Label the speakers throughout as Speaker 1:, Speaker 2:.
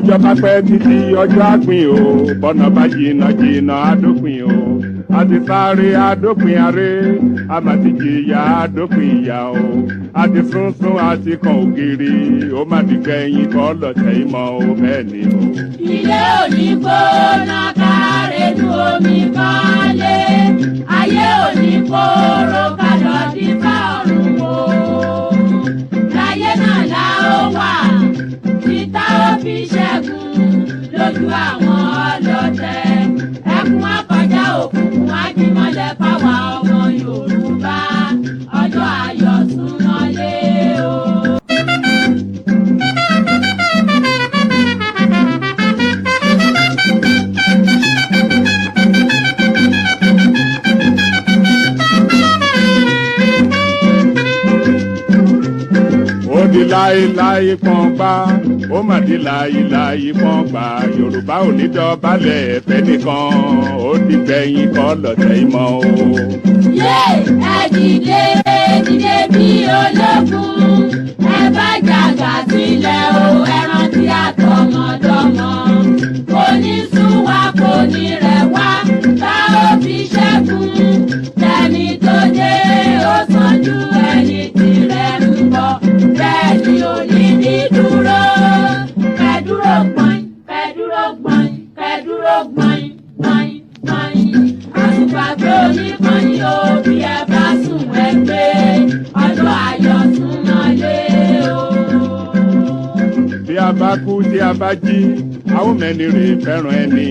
Speaker 1: Bọ́jọ́ bá pẹ́ títí, ọjọ́ àpín o. Bọ́nà bá jìnnà jìnnà, àdópin o. Àti sáré àdópin aré, àmàtí jìyà àdópin ìyà o. Àti súnsún àti kan ògiri, ó má di gbẹ̀yìn kọ́ lọ́tẹ̀ ìmọ̀ o, bẹ́ẹ̀ ni o.
Speaker 2: Ilé òní gbóná kárẹ́nu omi kọ́lé, ayé òní kóró kálọ̀ dífá ọ̀run o. Láyé náà la ó wà títà ó fi ṣẹ́gun lójú àwọn ọlọ́tẹ̀. Ẹkún akọjá òkùnkùn ajímọ́lẹ̀ fáwa ọmọ Yorùbá. Ọjọ́ ayọ̀ súnmọ́lé o.
Speaker 1: Ó di láéláé pọ́npá, ó mà di láéláé pọ́npá. Yorùbá ò ní dọ̀bálẹ̀ ẹ̀fẹ́ nìkan, ó di gbẹ̀yìn kọ́ lọ́tẹ̀ ìmọ̀ o.
Speaker 2: Yé, ẹ dìde, dìde bí ológun, ẹ bá jàgà sílẹ̀ o. Ẹ rántí àtọmọdọ́mọ, kò ní sún wa, kò ní rẹ̀ wá, bá ó fi ṣẹ́gun. Tẹni tó dé ó sàn ju ẹni tirẹ̀ ń bọ̀, bẹ́ẹ̀ ni ò ní dídúró. Kẹ́dúró gbọ̀n, kẹ́dúró gbọ̀n, kẹ́dúró gbọ̀n gbọ̀n gbọ̀n. Àtùpàgbé oníkànnì o, bí ẹ bá sùn ẹ gbé, ọjọ́ ayọ̀ súnmọ́lé o.
Speaker 1: Bí a bá kú, tí a bá jí, a ó mẹ́ni rè fẹ́ràn ẹni.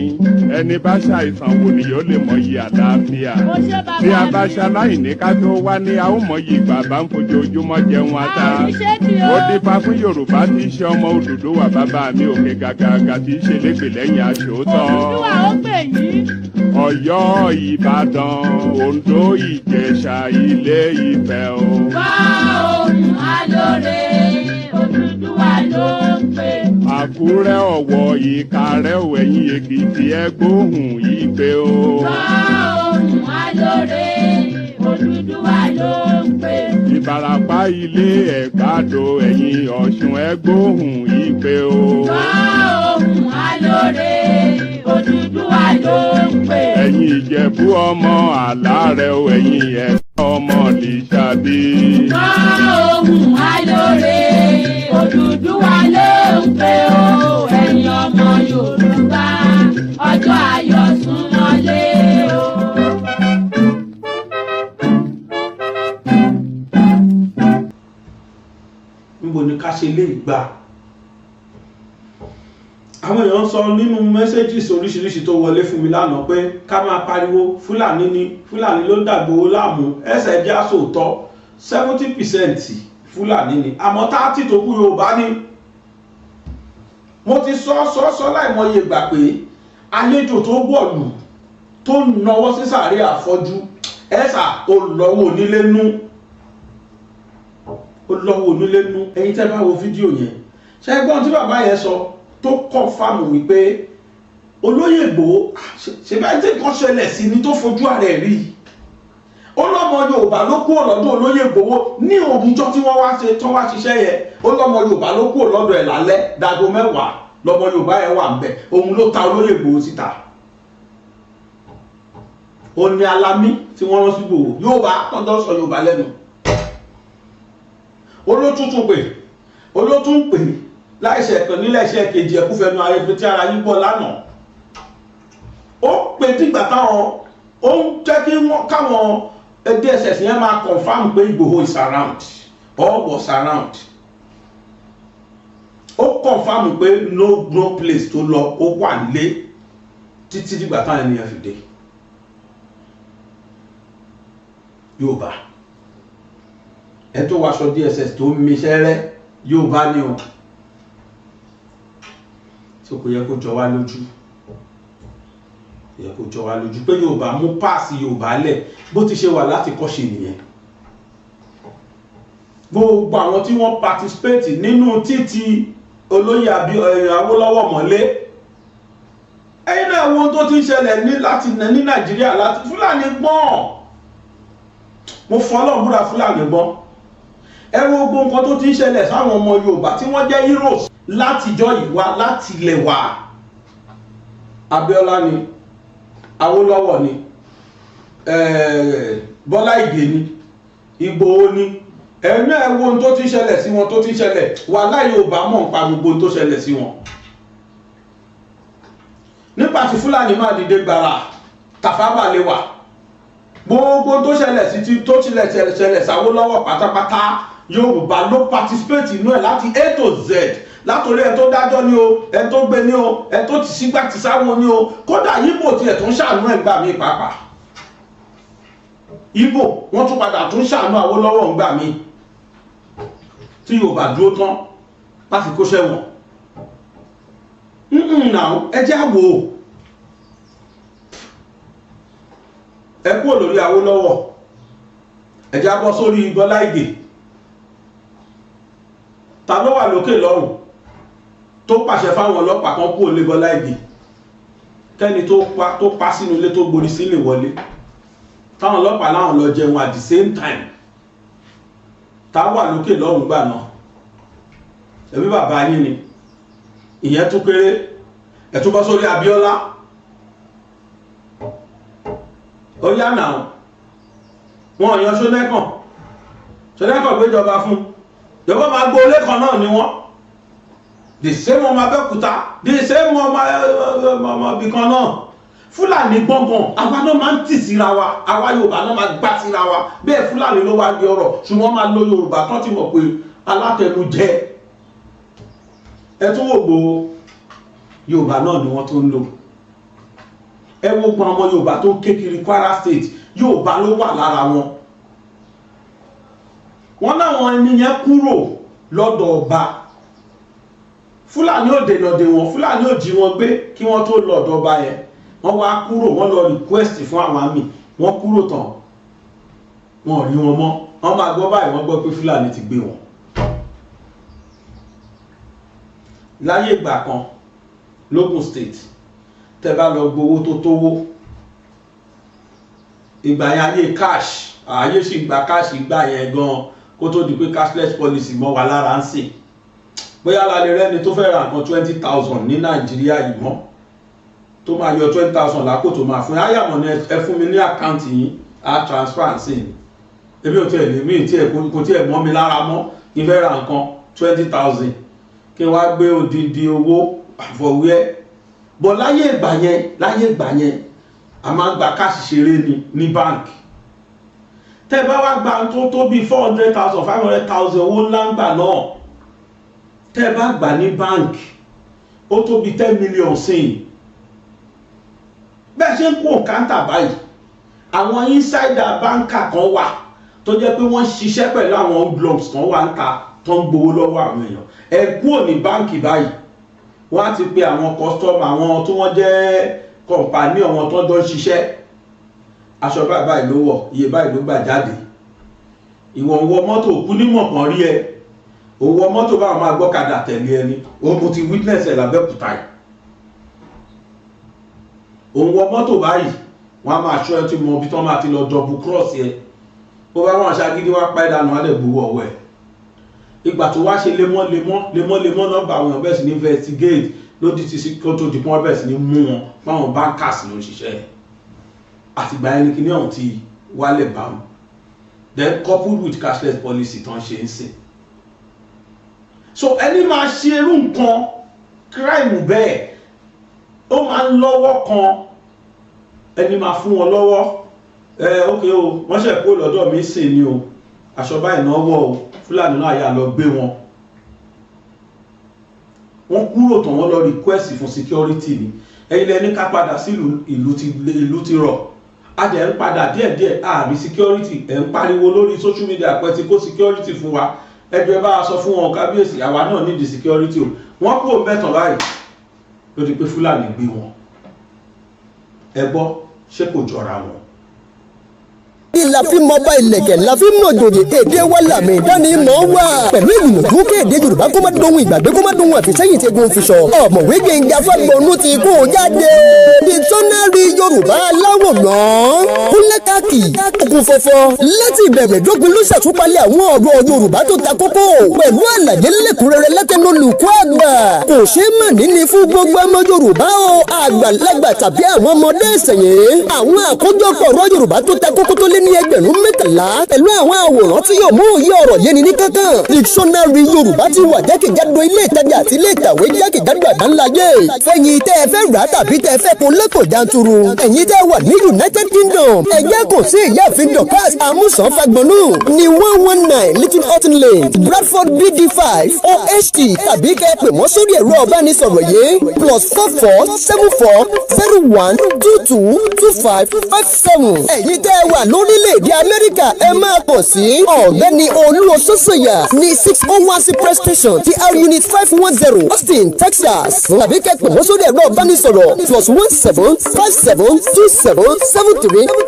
Speaker 1: Ẹni bá ṣàìsàn wò ni yóò lè mọyì àlàáfíà.
Speaker 2: Mo ṣe bàbá
Speaker 1: Bí a bá
Speaker 2: mi.
Speaker 1: ṣaláìní ká tó wá ní, a ó mọyì bàbá ń fojoojúmọ́ jẹun ata.
Speaker 2: A ò ní ṣe tí o.
Speaker 1: Ó dífá fún Yorùbá tí í ṣe ọmọ Odùduwà, bàbá mi òkè gàgàgà tí í ṣe légbè lẹ́yìn aṣòótọ́.
Speaker 2: Odùduwà ó gbè yín.
Speaker 1: Ọ̀yọ́, Ìbàdàn, Oǹdó, Ìjẹ̀ṣà, Ilé Ifẹ̀ o.
Speaker 2: Wá ohun alóore, Odùduwà ló ń pè.
Speaker 1: Àkúrẹ́, Ọ̀wọ̀, Ìkàrẹ́ ò, ẹ̀yìn Èkìtì, ẹ gbóhùn ìpè o.
Speaker 2: Wá ohun alóore, Odùduwà ló ń pè.
Speaker 1: Ìbàràpá, Ilé Ẹ̀gbádò, ẹ̀yìn Ọ̀ṣun, ẹ gbóhùn ìpè o.
Speaker 2: Wá ohun alóore, Odùduwà ló ń pè.
Speaker 1: Ẹ̀yìn Ìjẹ̀bú, ọmọ Àlárẹ̀ o, ẹ̀yìn Ẹ̀gbá, ọmọ Lìṣàbí.
Speaker 2: Wá ohun alóore, Odùduwà ló ń pè o. Ẹ̀yin ọmọ Yorùbá, ọjọ́ ayọ̀ súnmọ́lé o.
Speaker 3: Níbo ni ká ṣe lè gbà? Àwọn èèyàn sọ nínú messages oríṣiríṣi tó wọlé fún mi lánàá pé ká máa pariwo Fúlàní ni, Fúlàní ló ń dàgbòho láàmú. Ẹsẹ̀ jẹ́ àsòótọ́, 70% Fúlàní ni, àmọ́ 30 tó kù Yorùbá ni. Mo ti sọ sọ sọ láìmọye ìgbà pé àlejò tó wọ̀lú tó nọwọ́ sí sàárè àfọ́jú ẹ̀sà, ó lọ́wọ́ onílé nú, ó lọ́wọ́ onílé nú. Ẹ̀yin tẹ́ bá wo fídíò yẹn, ṣe é gbọ́n tí bàbá yẹn sọ tó confirm wípé olóyè Ìgbòho ṣe báyìí tí nǹkan ṣẹlẹ̀ sí ni tó fojú ara ẹ̀ rí? Ó lọ́mọ Yorùbá ló kúrò lọ́dọ̀ olóyè Ìgbòho ní ògùnjọ́ tí wọ́n wá ṣe tán wá ṣiṣẹ́ yẹn. Ó lọ́mọ Yorùbá ló kúrò lọ́dọ̀ ẹ̀ lálẹ́ dago 10, lọ́mọ Yorùbá yẹn wà ń bẹ̀, òun ló ta olóyè Ìgbòho síta. Ó ní alámí tí wọ́n rán sí Ìgbòho, Yorùbá tọ́jọ́ sọ Yorùbá lẹ́nu. Olótútù pè, olótún pè láìṣẹ̀ kan nílẹ̀ iṣẹ́ kejì ẹ̀kúfẹ́nu ara ẹgbẹ́ tí ara yín gbọ́ lánàá. Ó pè dìgbà táwọn ó ń jẹ́ kí wọ́n káwọn DSS yẹn máa confirm pé Ìgbòho is around or was around. Ó confirm pé no, no place tó lọ, ó wà nílé títí dìgbà táwọn ènìyàn fi dé. Yorùbá ẹ tó wàṣọ DSS tó ń miṣẹ́ rẹ́, Yorùbá ni o. So kò yẹ kó jọ wá lójú, yẹ kó jọ wá lójú pé Yorùbá mú páàsì Yorùbá lẹ̀. Bó ti ṣe wà láti kọ́ṣe nìyẹn. Gbogbo àwọn tí wọ́n participate nínú títí olóyè Awólọ́wọ̀ mọ́lé, ẹ̀yin náà wo ohun tó ti ń ṣẹlẹ̀ ní láti ní Nàìjíríà láti Fúlàní gbọ́n. Mo fọlọ́ búra, Fúlàní gbọ́n. Ẹ wo gbogbo nǹkan tó ti ń ṣẹlẹ̀ sáwọn ọmọ Yorùbá tí wọ́n jẹ́ heroes. Látijọ́ yìí wá, láti ilẹ̀ wá, Abíọ́lá ni, Awólọ́wọ̀ ni, Bọ́lá Ìgè ni, Ìgbòho ni, ẹ̀mí ẹ̀ wo ohun tó ti ṣẹlẹ̀ sí wọn, tó ti ṣẹlẹ̀ wàhálà, Yorùbá mọ̀ nípa gbogbo ohun tó ṣẹlẹ̀ sí wọn. Nípa tí Fúlàní máa dìde gbàrà, Tafawa Balewa, gbogbo tó ṣẹlẹ̀ sí ti tó tilẹ̀ ṣẹlẹ̀ sáwólọ́wọ̀ pátápátá, Yorùbá ló participate inú ẹ̀ láti A to Z, látòrí ẹ tó dájọ́ ní o, ẹ tó gbé ní o, ẹ tó ti sígbà ti sáwọn ní o. Kódà Yíbò tiẹ̀ tó ń ṣàánú ẹ̀ gbà mí pàápàá. Ìgbò, wọ́n tún padà tún ṣàánú Awólọ́wọ̀ ńgbà míì tí Yorùbá dúró tán láti kó sẹ́wọ̀n náà. Ẹ jẹ́ àwò ẹ kúrò lórí Awólọ́wọ̀, ẹ jẹ́ á bọ́ sórí Bọ́lá Ìgè. Ta ló wà lókè lọ́rùn tó pàṣẹ fáwọn ọlọ́pàá kan kúrò lé Bọ́lá Ìgè, kẹ́ni tó pa sínú ilé tó gborí sílé wọlé, táwọn ọlọ́pàá láwọn lọ jẹun at the same time? Ta wà lókè lọ́hùn gbà náà? Ẹbí bàbá yín ni. Ìyẹn tún kéré. Ẹ̀ tún bọ́ sórí Abíọ́lá. Ó yá náà, wọn ò yan Ṣónẹ́kàn. Ṣónẹ́kàn gbéjọba fún ìjọba, máa gbọ́ olé kan náà ni wọ́n, the same ọmọ Abẹ́òkúta, the same ọmọ ibì kan náà. Fúlàní gbọ̀ngàn, àwa náà máa ń tì síra wa, àwa Yorùbá náà máa gbá síra wa bẹ́ẹ̀. Fúlàní ló wá di ọ̀rọ̀, ṣùgbọ́n máa lo Yorùbá tán ti mọ̀ pé alátẹnujẹ. Ẹ tún wò gbòó, Yorùbá náà ni wọ́n tún ń lò. Ẹ wo gbọ́n ọmọ Yorùbá tó ń ké kiri Kwara State, Yorùbá ló wà lára wọn. Wọ́n láwọn ẹni yẹn kúrò lọ́dọ̀ ọba. Fúlàní ò dènà dè wọ́n, Fúlàní ò jí wọn gbé kí wọ́n tó lọ́dọ̀ ọba yẹn. Wọ́n wá kúrò, wọ́n lọ request fún àwọn àmì. Wọ́n kúrò tán, wọn ò rí wọn mọ́. Wọ́n máa gbọ́ báyìí, wọ́n gbọ́ pé Fúlàní ti gbé wọn. Láyé ìgbà kan lógùn State, tẹ́ bá lọ gbowó tó tówó, ìgbà yẹn ayé cash, ayé sì gba cash ìgbà yẹn gan, kó tó di pé cashless policy mọ́ wa lára ń sìn. Bóyá la lè rẹ́ni tó fẹ́ ra nǹkan 20,000 ní Nàìjíríà yìí mọ́, tó máa yọ 20,000 lápò, tó máa fún yáyàmọ̀ ní ẹ fún mi ní account yín, á transfer sí i. Èmi ò tiẹ̀ lè mí tiẹ̀, kò tiẹ̀ mọ́ mi lára mọ́ kí n fẹ́ ra nǹkan 20,000, kí n wá gbé odindi owó àfọwẹ́ bọ̀. Láyé ìgbà yẹn, láyé ìgbà yẹn, a máa ń gba cash ṣeré ni ní báǹkì. Tẹ́ bá wá gba tó bíi 400,000, 500,000, owó ńlá ń gbà náà, tẹ́ bá gbà ní báǹkì, ó tó bíi 10 million sí i. Bẹ́ẹ̀ ṣe ń kó counter báyìí, àwọn insider banker kan wà tó jẹ́ pé wọ́n ṣiṣẹ́ pẹ̀lú àwọn hoodlums kan wà ń ta, tó ń gbowó lọ́wọ́ àwọn èèyàn. Ẹ kúrò ní báǹkì báyìí, wọ́n á ti pe àwọn customer, àwọn tí wọ́n jẹ́ company, àwọn tó jọ ń ṣiṣẹ́. Aṣọ báyìí báyìí ló wọ̀, iye báyìí ló gbà jáde. Ìwọ̀n wọ mọ́tò òkú nímọ̀ kan rí ẹ, òun wọ mọ́tò báwọn máa gbọ́kadà tẹ̀lé ẹni. Òun mo ti witness ẹ̀ lábẹ́òkúta yìí. Òun wọ mọ́tò báyìí, wọ́n á máa ṣọ́ ẹ tí mọ ibi tí wọ́n máa ti lọ double cross ẹ. Bó bá wọn ṣagídí, wá pa ìdánù, á lè gbowó ọwọ́ ẹ̀. Ìgbà tó wá ṣe lemọ́ lemọ́ lemọ́ lemọ́ náà bá àwọn èèyàn bẹ́ẹ̀ sì ní investigate lódì tí kó tó di pọ́n bẹ́ẹ̀ sì ní mú wọn fáwọn bankers ló ń ṣiṣẹ́. Àtìgbà ẹni kíní ọ̀hún ti wálẹ̀ bámu, then coupled with cashless policy tán ṣe ń sìn. So ẹni máa ṣe irú nǹkan crime bẹ́ẹ̀, ó máa ń lọ́wọ́ kan, ẹni máa fún wọn lọ́wọ́ ẹ. Ok o, wọ́n ṣe kó lọ́dọ̀ mi sìn ni o, aṣọ báyìí náà wọ̀ o. Fúlàní náà yà lọ gbé wọn. Wọ́n kúrò tán, wọ́n lọ request fún security ni. Ẹ̀yin lẹni ká padà sílùú, ìlú ti rọ̀, a dẹ̀ ń padà díẹ̀díẹ̀, ààrí security. Ẹ̀ ń pariwo lórí social media pé ti kó security fún wa. Ẹjọ́, ẹ bá wa sọ fún wọn, kábíyèsí, àwa náà need security o. Wọ́n kúrò mẹ́tàn báyìí, ló di pé Fúlàní gbé wọn. Ẹ gbọ́, ṣé kò jọra wọn?
Speaker 4: La fi mọ bá ilẹ̀kẹ̀, la fi mọ jòyè. Èdè wa làmì ìdánimọ̀ wà. Pẹ̀lú ìgbìyànjú kéde Yorùbá kó má dohun ìgbàgbé, kó má dohun àfisẹ́yìn tí egun fi sọ. Ọ̀mọ̀wé Gbẹ̀ngà Fágbọ̀nù ti kó jáde. Dictionary Yorùbá aláwòrán kúnlẹ̀. Dark, kún fọ́fọ́ láti ìbẹ̀rẹ̀ dópin ló ṣàtúpalẹ̀ àwọn ọ̀rọ̀ Yorùbá tó ta kókó pẹ̀lú àlàyé lẹ́kùnrẹ́rẹ́ látẹnu olùkọ́ àgbà. Kò ṣeé mà níní fún gbogbo ọmọ Yorùbá o, àgbàlagbà tàbí àwọn ọmọdé ìsẹ̀yìn. Àwọn àkójọpọ̀ ọ̀rọ̀ Yorùbá tó ta kókó tó lé ní 13,000 pẹ̀lú àwọn àwòrán tí yóò mú òye ọ̀rọ̀ yéni ní kánkán. Dictionary Yorùbá ti wà jákèjádò ilé ìtajà àti ilé ìkàwé jákèjádò àgbáńláyé. Fẹ́yìn tẹ́ ẹ fẹ́ rà tàbí tẹ́ ẹ fẹ́ kó lẹ́kọ̀ọ́ janturu, ẹ̀yin tẹ́ wà ní United Kingdom, ẹ̀jẹ̀ kò sí ìyáàfin Dorcas Amusan Fagbonu ní 119 Little Horton Lane, Bradford, BD5 OHT, tàbí kẹ́ ẹ pè wọ́n sórí ẹ̀rọ ìbánisọ̀rọ̀ yìí: +44 74 01 22 25 57. Ẹ̀yin tẹ́ ẹ wà lórílẹ̀‐èdè Amẹ́ríkà, ẹ máa pọ̀ sí ọ̀gbẹ́ni Olú Ososòyà ní 601 Cypress Station, TR Unit 510, Austin, Texas, tàbí kẹ́ ẹ pè wọ́n sórí ẹ̀rọ ìbánisọ̀rọ̀ +1 757 277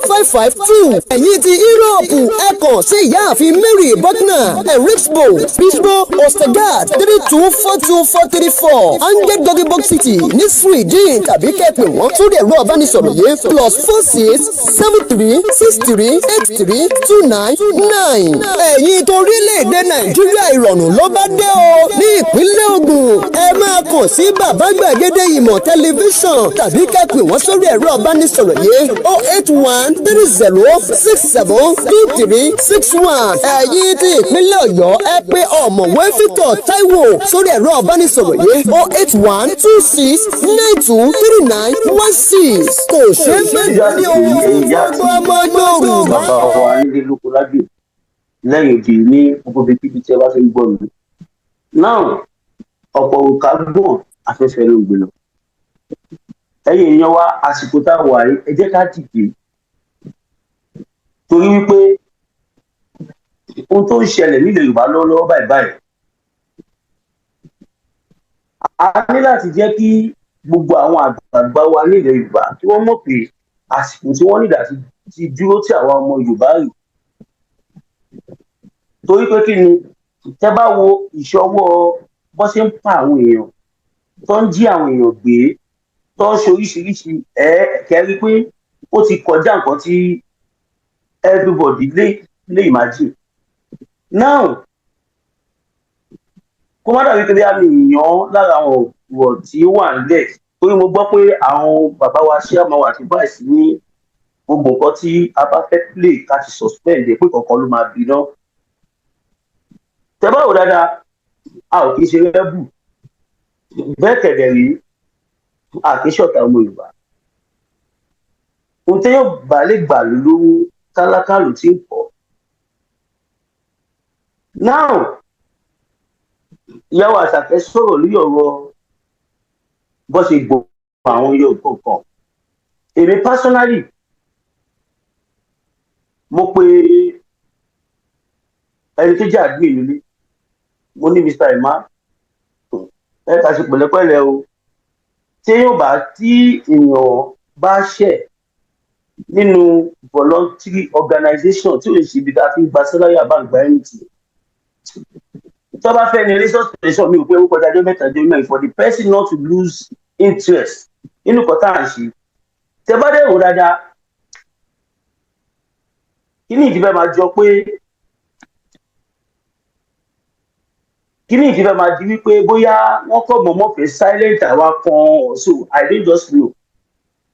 Speaker 4: 3552. Ẹ̀yin ti Yúróòpù, ẹ kàn sí ìyáàfin Mary Buckner, Eriksbo, Bisbo, Ostergaard, 3242434, Angel Gothenburg City ní Sweden, tàbí kẹ́ ẹ pè wọ́n sórí ẹ̀rọ ìbánisọ̀rọ̀ yìí: +46 73 63 83 29 9. Ẹ̀yin torílẹ̀-èdè Nàìjíríà, ìrọ̀rùn ló bá dé o. Ní ìpínlẹ̀ Ògùn, ẹ máa kàn sí Bàbá Gbàgede Ìmọ̀ Tẹlifíṣàn tàbí kẹ́ pè wọ́n sórí ẹ̀rọ ìbánisọ̀rọ̀ yìí: 081 30 67 23 61. Ẹ̀yin tí ìpínlẹ̀ Ọ̀yọ́, ẹ pé ọ̀mọ̀wé Victor Taiwo sórí ẹ̀rọ ìbánisọ̀rọ̀ yìí: 081 26 92 39 16. Kò ṣeé mẹ́rin ní owó gbogbo ọmọ Yorùbá.
Speaker 5: Bàbá wa nílé lóko lágbè lẹ́yìn òdì ní gbogbo ibikíbi tí ẹ bá fi ń gbọ́ mi. Now, ọ̀pọ̀ òrùka gbọ̀n, afẹ́fẹ́ ló ń gbé lọ. Ẹ̀yin èèyàn wa, àsìkò tá a wà yìí, ẹ jẹ́ ká dìde, torí wípé ohun tó ń ṣẹlẹ̀ nílẹ̀ Yorùbá lọ́wọ́lọ́wọ́ báyìí báyìí, a ní láti jẹ́ kí gbogbo àwọn àgbààgbà wa nílẹ̀ Yorùbá kí wọ́n mọ̀ pé àsìkò tí wọ́n nígbà ti dúró tí àwa ọmọ Yorùbá rè. Torí pé kí ni, tẹ́ bá wo ìṣọwọ́ bó ṣe ń pa àwọn èèyàn, tó ń jí àwọn èèyàn gbé, tó ń ṣe oríṣiríṣi, ẹ kẹ́rí pé ó ti kọjá nǹkan tí everybody lè imagine now. Kó má dàbí pé bí àmì èèyàn lára àwọn ọ̀rọ̀ tí ó wà nílẹ̀, torí mo gbọ́ pé àwọn bàbá wa ṣé àmọ́ àti báyìí ní gbogbo nǹkan tí a bá fẹ́ play, ká ti suspend ẹ̀, pé kọ̀ọ̀kan ló máa bínú. Tẹ́ bá wò dáadáa, a ò kì í ṣe rebel, bẹ́ẹ̀ kẹ̀dẹ̀ rí, a kì í ṣọ̀tá ọmọ Yorùbá. Ohun tí yóò bá lè gbà lówó, tálákà ló ti ń pọ̀. Now, ìyàwó Àṣàkẹ́ sọ̀rọ̀ lórí ọ̀rọ̀ bó ṣe gbọ́ àwọn Yorùbá kan. Èmi personally, mo pe ẹni tó jẹ́ admin nílé, mo ní, "Mr. Emma, ẹ ká ṣe pẹ̀lẹ́pẹ̀lẹ́ o. Tí yóò bá tí èèyàn bá ṣẹ̀ nínú voluntary organization tí ò ń ṣe ibi tá a fi ń gba salary àbá ń gba anything, tó bá fẹ́ ní resource, mi ò pé ó kọjá ọjọ́ 3, ọjọ́ 4 for the person not to lose interest nínú nǹkan tá à ń ṣe." Tẹ bá dẹ̀ wò dáadáa, kíní ìdí fẹ́ máa jọ pé kíní ìdí fẹ́ máa di wípé bóyá wọ́n kọ́ mọ̀mọ́ fẹ́ silent àwa kan. So I don't just know,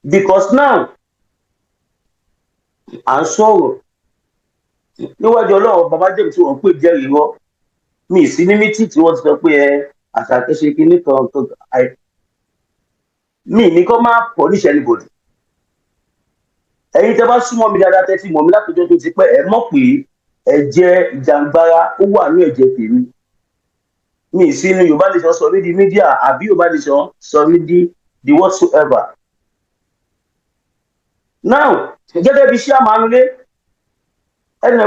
Speaker 5: because now à ń sọ̀rọ̀ níwájú Ọlọ́run, bàbá jẹ̀bi tí wọ́n pè jẹ́rìí rọ́ mi sí ní mítì tí wọ́n ti sọ pé ẹ Àṣàkẹ́ ṣe kinní kan kan. Mi ní kó má punish anybody. Ẹ̀yin tẹ́ bá súnmọ́ mi dáadáa, tẹ́ ti mọ̀ mí látọjọ́ tó ti pẹ́, ẹ mọ̀ pé ẹ̀jẹ̀ ìjàngbara ó wà ní ẹ̀jẹ̀ tèmi. Mi sí inú Yorùbá Nation sọ mí di media àbí Yorùbá Nation sọ mí di the whatsoever. Now, gẹ́gẹ́ bí chairman ilé, ẹnu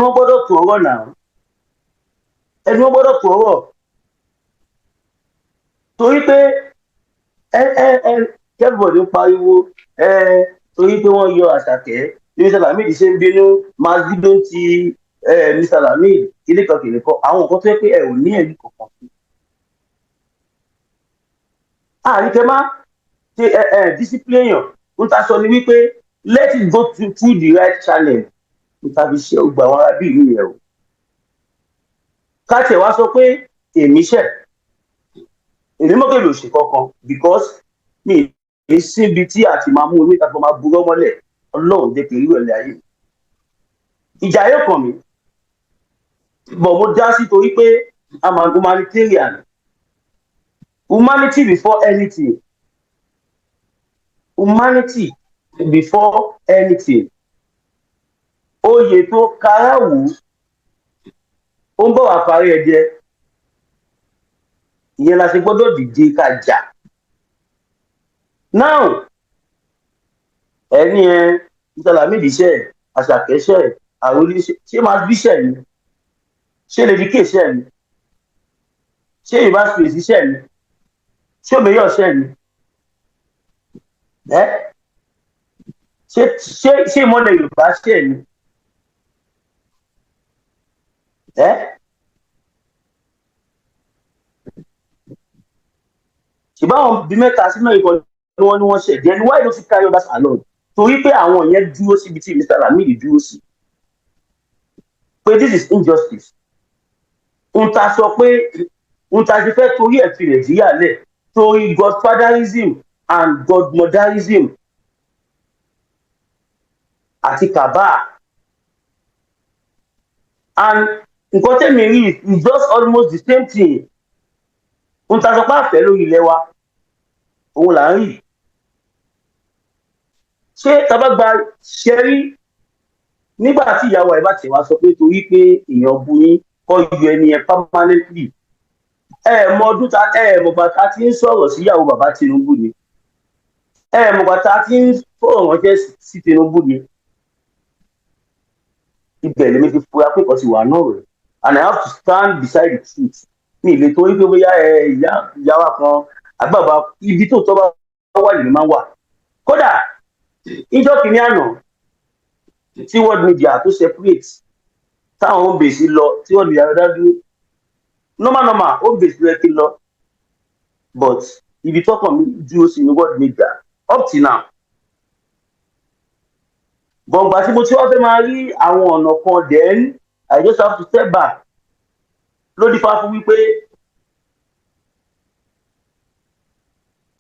Speaker 5: wọn gbọ́dọ̀ tó ọ̀rọ̀ náà, ẹnu wọn gbọ́dọ̀ tó ọ̀rọ̀, torí pé ẹ everybody ń pariwo ẹ torí pé wọ́n yọ Àṣàkẹ́ ní Mr Lamid ṣe ń bínú masgido ti ẹ Mr Lamid kìnìkan kìnìkan, àwọn nǹkan tó yẹ pé ẹ ò ní ẹ̀rí kankan fún. Àníkẹ́ má ṣe ẹ discipline yàn ń ta sọ ni wípé Let it go through the right channel. Níta fi ṣe gbogbo àwọn arábí ìlú yẹn o. Ká tiẹ̀ wá sọ pé èmi ṣẹ̀, èmi mọ̀ pé mi ò ṣe kankan, because mi ì síbi tí a ti máa mú ewé tàbí máa burọ́ mọ́lẹ̀. Ọlọ́run jẹ́ kí n rí ìrọ̀lẹ́ ayé. Ìjà yóò kàn mí bọ̀. Mo dá sí torí pé I'm an humanitarian. Humanity before anything, humanity before anything. Oyè tó karáwù ó ń bọ̀ wá parí ẹ jẹ. Ìyẹn la ṣe gbọ́dọ̀ dìde ká jà. Now, ẹni ẹ Mr. Lamidi ṣe, Àṣàkẹ́ ṣe, Àròlé ṣe, ṣé máa bí ṣe ni, ṣé Lady K ṣe ni, ṣé Yorùbá Space ṣe ni, ṣé Omeyo ṣe ni, ẹ ṣé Ìmọ́lẹ̀ Yorùbá ṣe ni, ẹ ṣùgbọ́n àwọn bíi mẹ́ta sí mẹ́rin kan ni wọ́n ní wọ́n ṣẹ̀. Then why don't you carry others along? Torí pé àwọn yẹn dúró síbi tí Mr. Lamidi dúró sí, pé this is injustice. N ta sọ pé n ta ṣe fẹ́ torí ẹ̀ fi Nàìjíríà lẹ̀, torí godfatherism and godmotherism àti cabal. And nǹkan tẹ́mi rí is just almost the same thing. N ta sọ pé àfẹ́ lórí ilẹ̀ wa, òun là ń rí. Ṣé tá bá gba ṣẹ́rí nígbà tí ìyàwó ẹ̀ bá tẹ̀ wá sọ pé torí pé èèyàn bu yín kọ́ yọ ẹni yẹn permanently? Ẹ mọ ọdún ta, ẹ mọ̀gbà tá ti ń sọ̀rọ̀ sí ìyàwó bàbá Tinubu ni, ẹ mọ̀gbà tá ti ń fọ̀rọ̀ ránṣẹ́ sí Tinubu ni. Ibẹ̀ lèmi ti fura pé nǹkan ti wà náà rẹ̀, and I have to stand beside the truth. Mi ì lè torí pé bóyá ẹ ìyá wa kan àgbàbà, ibi tó tọ́ bá wà lèmi máa ń wà. Kódà ìjọ kìíní àná tí world media tó separate, táwọn home base lọ, tí world media dá dúró, normal normal, home base ló yẹ kí n lọ, but ibi tọkàn mi dúró sí ní world media up till now. Gbọ̀ngbà tí mo ti wá fẹ́ máa rí àwọn ọ̀nà kan, then I just have to step back. Ló dífá fún wípé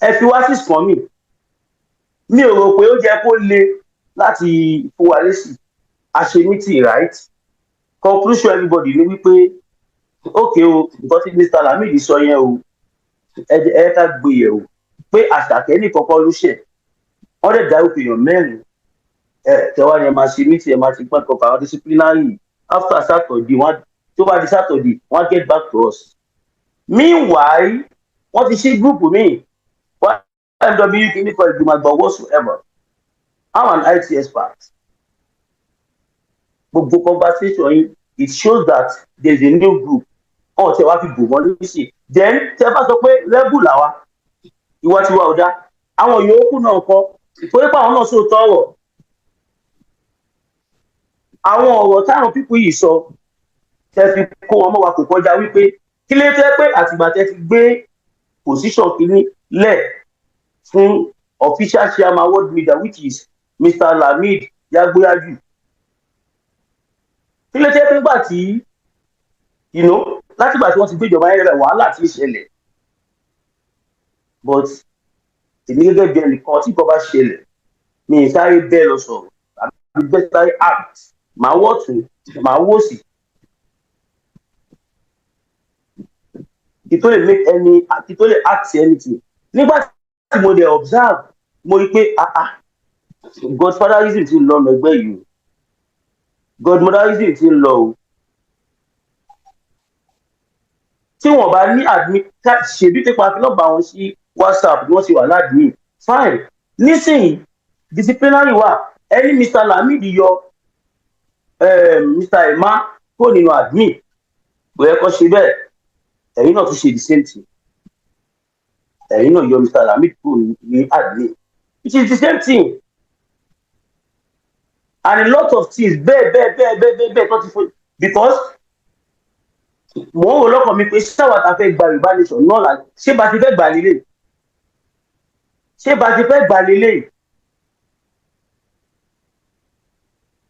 Speaker 5: ẹ fi wá sí sùn mi. Mi ò rò pé ó jẹ́ kó le láti fún wa lésì. A ṣe meeting, right? Conclusion everybody ni wípé, okay o, nǹkan tí Mr. Lamidi sọ yẹn o, ẹ ká gbé yẹ̀wò pé Àṣàkẹ́ nìkan kọ́ ló ṣẹ̀. Wọ́n dẹ̀ dárúkọ èèyàn mẹ́rin. Ẹ tẹwa ni ẹ máa ṣe meeting, ẹ máa ti gbọ́n kankan àwọn disciplinary. After Saturday, wọ́n tó bá di Saturday, wọ́n get back to us. Meanwhile, wọ́n ti ṣí group míì, YMW kìíní kan, ìgbìmọ̀ àgbà whatsoever. I'm an IT expert. Gbogbo conversation yìí, it shows that there is a new group. Ọ̀hún tí ẹ wá fi bò wọ́n lóṣì. Then tí ẹ bá sọ pé rebel làwa, ìwà tiwa ò dá, àwọn yòókù náà kọ́, torí pé àwọn náà sóòótọ́ ọ̀rọ̀. Àwọn ọ̀rọ̀ táwọn people yìí sọ tẹ fi kó wọn mọ́ wa kò kọjá wípé kí ló tẹ́ pé àtìgbà tẹ́ ti gbé position kìíní lẹ̀ fún official chairman world media, which is Mr. Lamid Yagboyaju, kí ló tẹ́ pé nígbà tí látìgbà tí wọ́n ti gbéjọba yẹn rẹ̀, wàhálà ti ń ṣẹlẹ̀? But èmi gẹ́gẹ́ bí ẹnìkan, tí nǹkan bá ṣẹlẹ̀, mi ì sáré bẹ́ẹ̀ lọ sọ̀rọ̀ àbí bẹ́ẹ̀ sáré act. Màá wọ̀ tún, màá wò sí kí tó lè make any, kí tó lè act anything. Nígbà tí mo dẹ̀ observe, mo rí pé, ah ah, godfatherism ti ń lọ ọ̀nà ẹgbẹ́ yìí o, godmotherism ti ń lọ o. Tí wọ́n bá ní admin, ṣèbí pípa fi nọ́mbà wọn sí WhatsApp ni wọ́n ti wà ládùúgbò, fine. Nísìnyí, disciplinary wà. Ẹni Mr. Lamidi yọ Mr. Emma kó nínú admin, kò yẹ kó ṣe bẹ́ẹ̀. Ẹ̀yin náà tún ṣe the same thing. Ẹ̀yin náà yọ Mr. Lamidi kúrò ní admin. It is the same thing and a lot of things bẹ́ẹ̀ bẹ́ẹ̀ bẹ́ẹ̀ bẹ́ẹ̀ bẹ́ẹ̀ bẹ́ẹ̀ tó ti fún, because mò ń rò lọ́kàn mi pé ṣáwa ta fẹ́ gba Yorùbá nation náà là, ṣé bá ti fẹ́ gbà lélẹ̀, ṣé bá ti fẹ́ gbà lélẹ̀?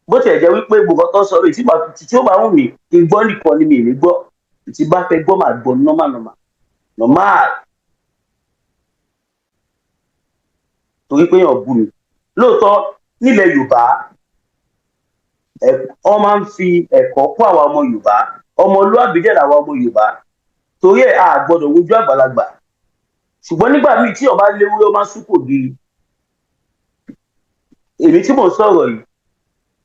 Speaker 5: Bó tiẹ̀ jẹ́ wípé gbogbo tó sọ rè, tí ó bá wù mí kí n gbọ́ nìkan ni mi ì ní gbọ́. Tí bá fẹ́ gbọ́, màá gbọ́ normal, normal, normal. Torí pé èèyàn bú mi lóòótọ́, nílẹ̀ Yorùbá wọ́n máa ń fi ẹ̀kọ́ kó àwa ọmọ Yorùbá. Ọmọlúàbí dẹ̀ làwa ọmọ Yorùbá, torí ẹ̀ a gbọ́dọ̀ wojú àgbàlagbà. Ṣùgbọ́n nígbà míì tí ọba léwúrẹ́, ó máa ń súnkò gírí. Èmi tí mò ń sọ̀rọ̀ yìí,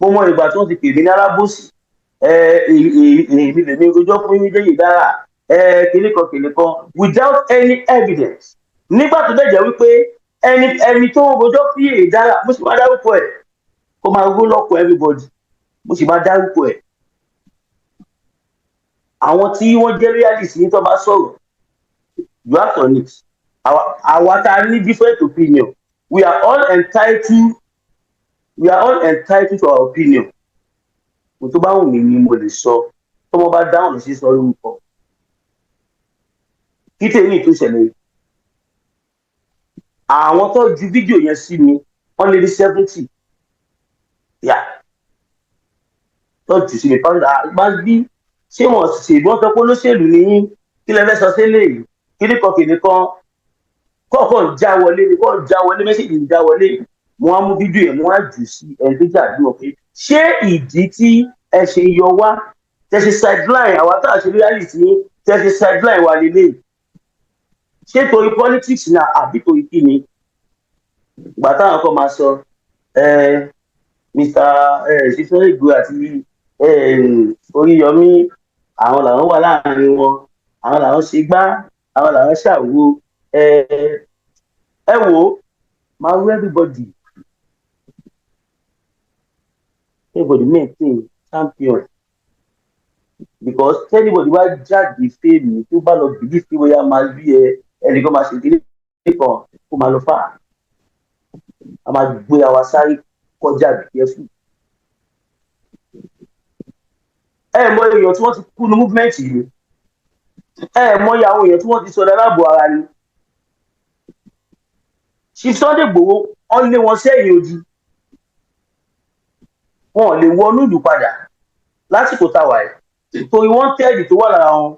Speaker 5: mo mọ ìgbà tí wọ́n ti pè mí ní alábòsí. Èmi lèmi rojọ́ fún yín déyìí dára, kinní kan kinní kan, without any evidence. Nígbà tó dẹ̀ jẹ́ wípé ẹni tó ń rojọ́ fún yìí dára, mo sì máa dárúkọ ẹ̀ kó máa ró lọ́kọ̀ everybody, mo sì máa dárúkọ ẹ̀. Àwọn tí wọ́n jẹ́ realist ní tó bá sọ̀rọ̀, you act on it. Àwa tá a ní different opinion, we are all entitled to our opinion. Mo tó bá wù mí ni mo lè sọ. Tọmọ bá dáhùn sí sọ lórúkọ kí tèmi tó ṣẹlẹ̀ yìí, àwọn tó ju fídíò yẹn sí mi, wọ́n lé ní 70 yà tó jù sí mi pàṣẹ bá bí. Ṣé wọn ṣe wọ́n sọ pé olóṣèlú ní yín? Kí lẹ fẹ́ sọ sílẹ̀ yìí? Kíní kan kìnìún kan kọ̀ọ̀kan ń já wọlé ni, kọ́ ń já wọlé, message ń já wọlé. Mo wá mú fídíò yẹn, mo wá jù sí ẹni tó jà bí wọn pé ṣé ìdí tí ẹ ṣe yọ wá, tẹ ṣe sideline àwa tá a ṣe reality ní, tẹ ṣe sideline wa lélẹ̀, ṣé torí politics náà àbí torí kí ni? Ìgbà táwọn kan máa sọ, Mr. Ṣíṣe Ìgbò àti Oríyọmí, àwọn làwọn wà láàrin wọn, àwọn làwọn ṣe gbá, àwọn làwọn ṣàwo. Ẹ wò ó, máa wí, everybody maintain champion, because anybody bá jáde fèmí tó bá lọ believe pé bóyá máa rí ẹ, ẹnìkan máa ṣe kíní kan kó máa lọ fà á, máa gbé àwa sáré kọjá. Be careful. Ẹ mọ èèyàn tí wọ́n ti kú ní movement yìí, ẹ mọ iye àwọn èèyàn tí wọ́n ti sọdọ̀ aláàbò ara ni. Chief Sunday Igboho, wọ́n lé wọn sẹ́yìn odi, wọn ò lè wọnú ìlú padà lásìkò táwa ẹ̀, torí wọ́n tẹ́ẹ̀dì tó wà lára wọn,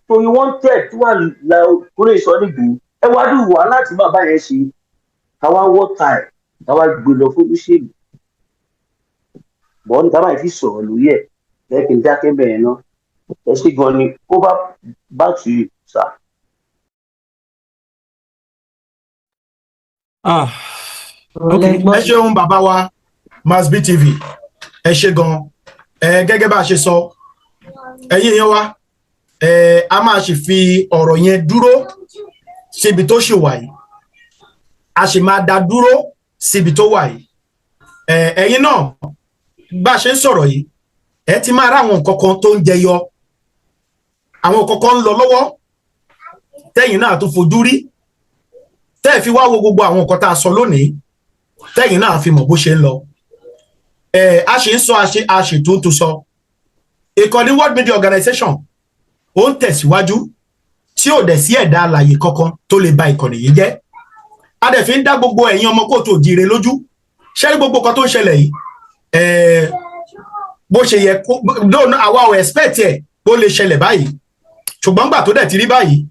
Speaker 5: torí wọ́n tẹ́ẹ̀dì tó wà lára kúrò Sunday Igboho. Ẹ wá dùn wá láti bàbá yẹn ṣe, káwá wọ́ta ẹ̀, káwá gbé lọ fún olóṣèlú bọ́ọ̀ ní ká máa fi sọ̀rọ̀ lórí ẹ̀. Ẹ kì í dákẹ́ bẹ̀rẹ̀ náà. Ẹ ṣé gan ni. Over back to you, sir.
Speaker 6: Ah, okay.
Speaker 7: Ẹ ṣeun, bàbá wa Masbi TV, ẹ ṣe gan. Ẹ gẹ́gẹ́ bá a ṣe sọ, ẹ̀yin èèyàn wa, ẹ a máa ṣì fi ọ̀rọ̀ yẹn dúró síbi tó ṣì wà yìí, a sì máa dá dúró síbi tó wà yìí. Ẹ ẹ̀yin náà, bá a ṣe ń sọ̀rọ̀ yìí, ẹ ti máa rá àwọn nǹkan kan tó ń jẹyọ, àwọn nǹkan kan ń lọ lọ́wọ́ tẹ́yìn náà tó fojú rí, tẹ́ ẹ fi wá wo gbogbo àwọn nǹkan tá a sọ lónìí, tẹ́yìn náà fi mọ̀ bó ṣe ń lọ. Ẹ a ṣe ń sọ, a ṣe tó ń tó sọ. Ìkànnì World Media Organization ó ń tẹ̀síwájú, tí ò dẹ̀ sí ẹ̀dá alàyè kankan tó lè ba ìkànnì yìí jẹ́. A dẹ̀ fi ń dá gbogbo ẹ̀yin ọmọ kóòtù òjìire lójú. Ṣé rí gbogbo nǹkan tó ń ṣẹlẹ̀ yìí, bó ṣe yẹ kó dóònù, àwa ò expect ẹ̀ bó lè ṣẹlẹ̀ báyìí, ṣùgbọ́n gbà tó dẹ̀ ti rí báyìí,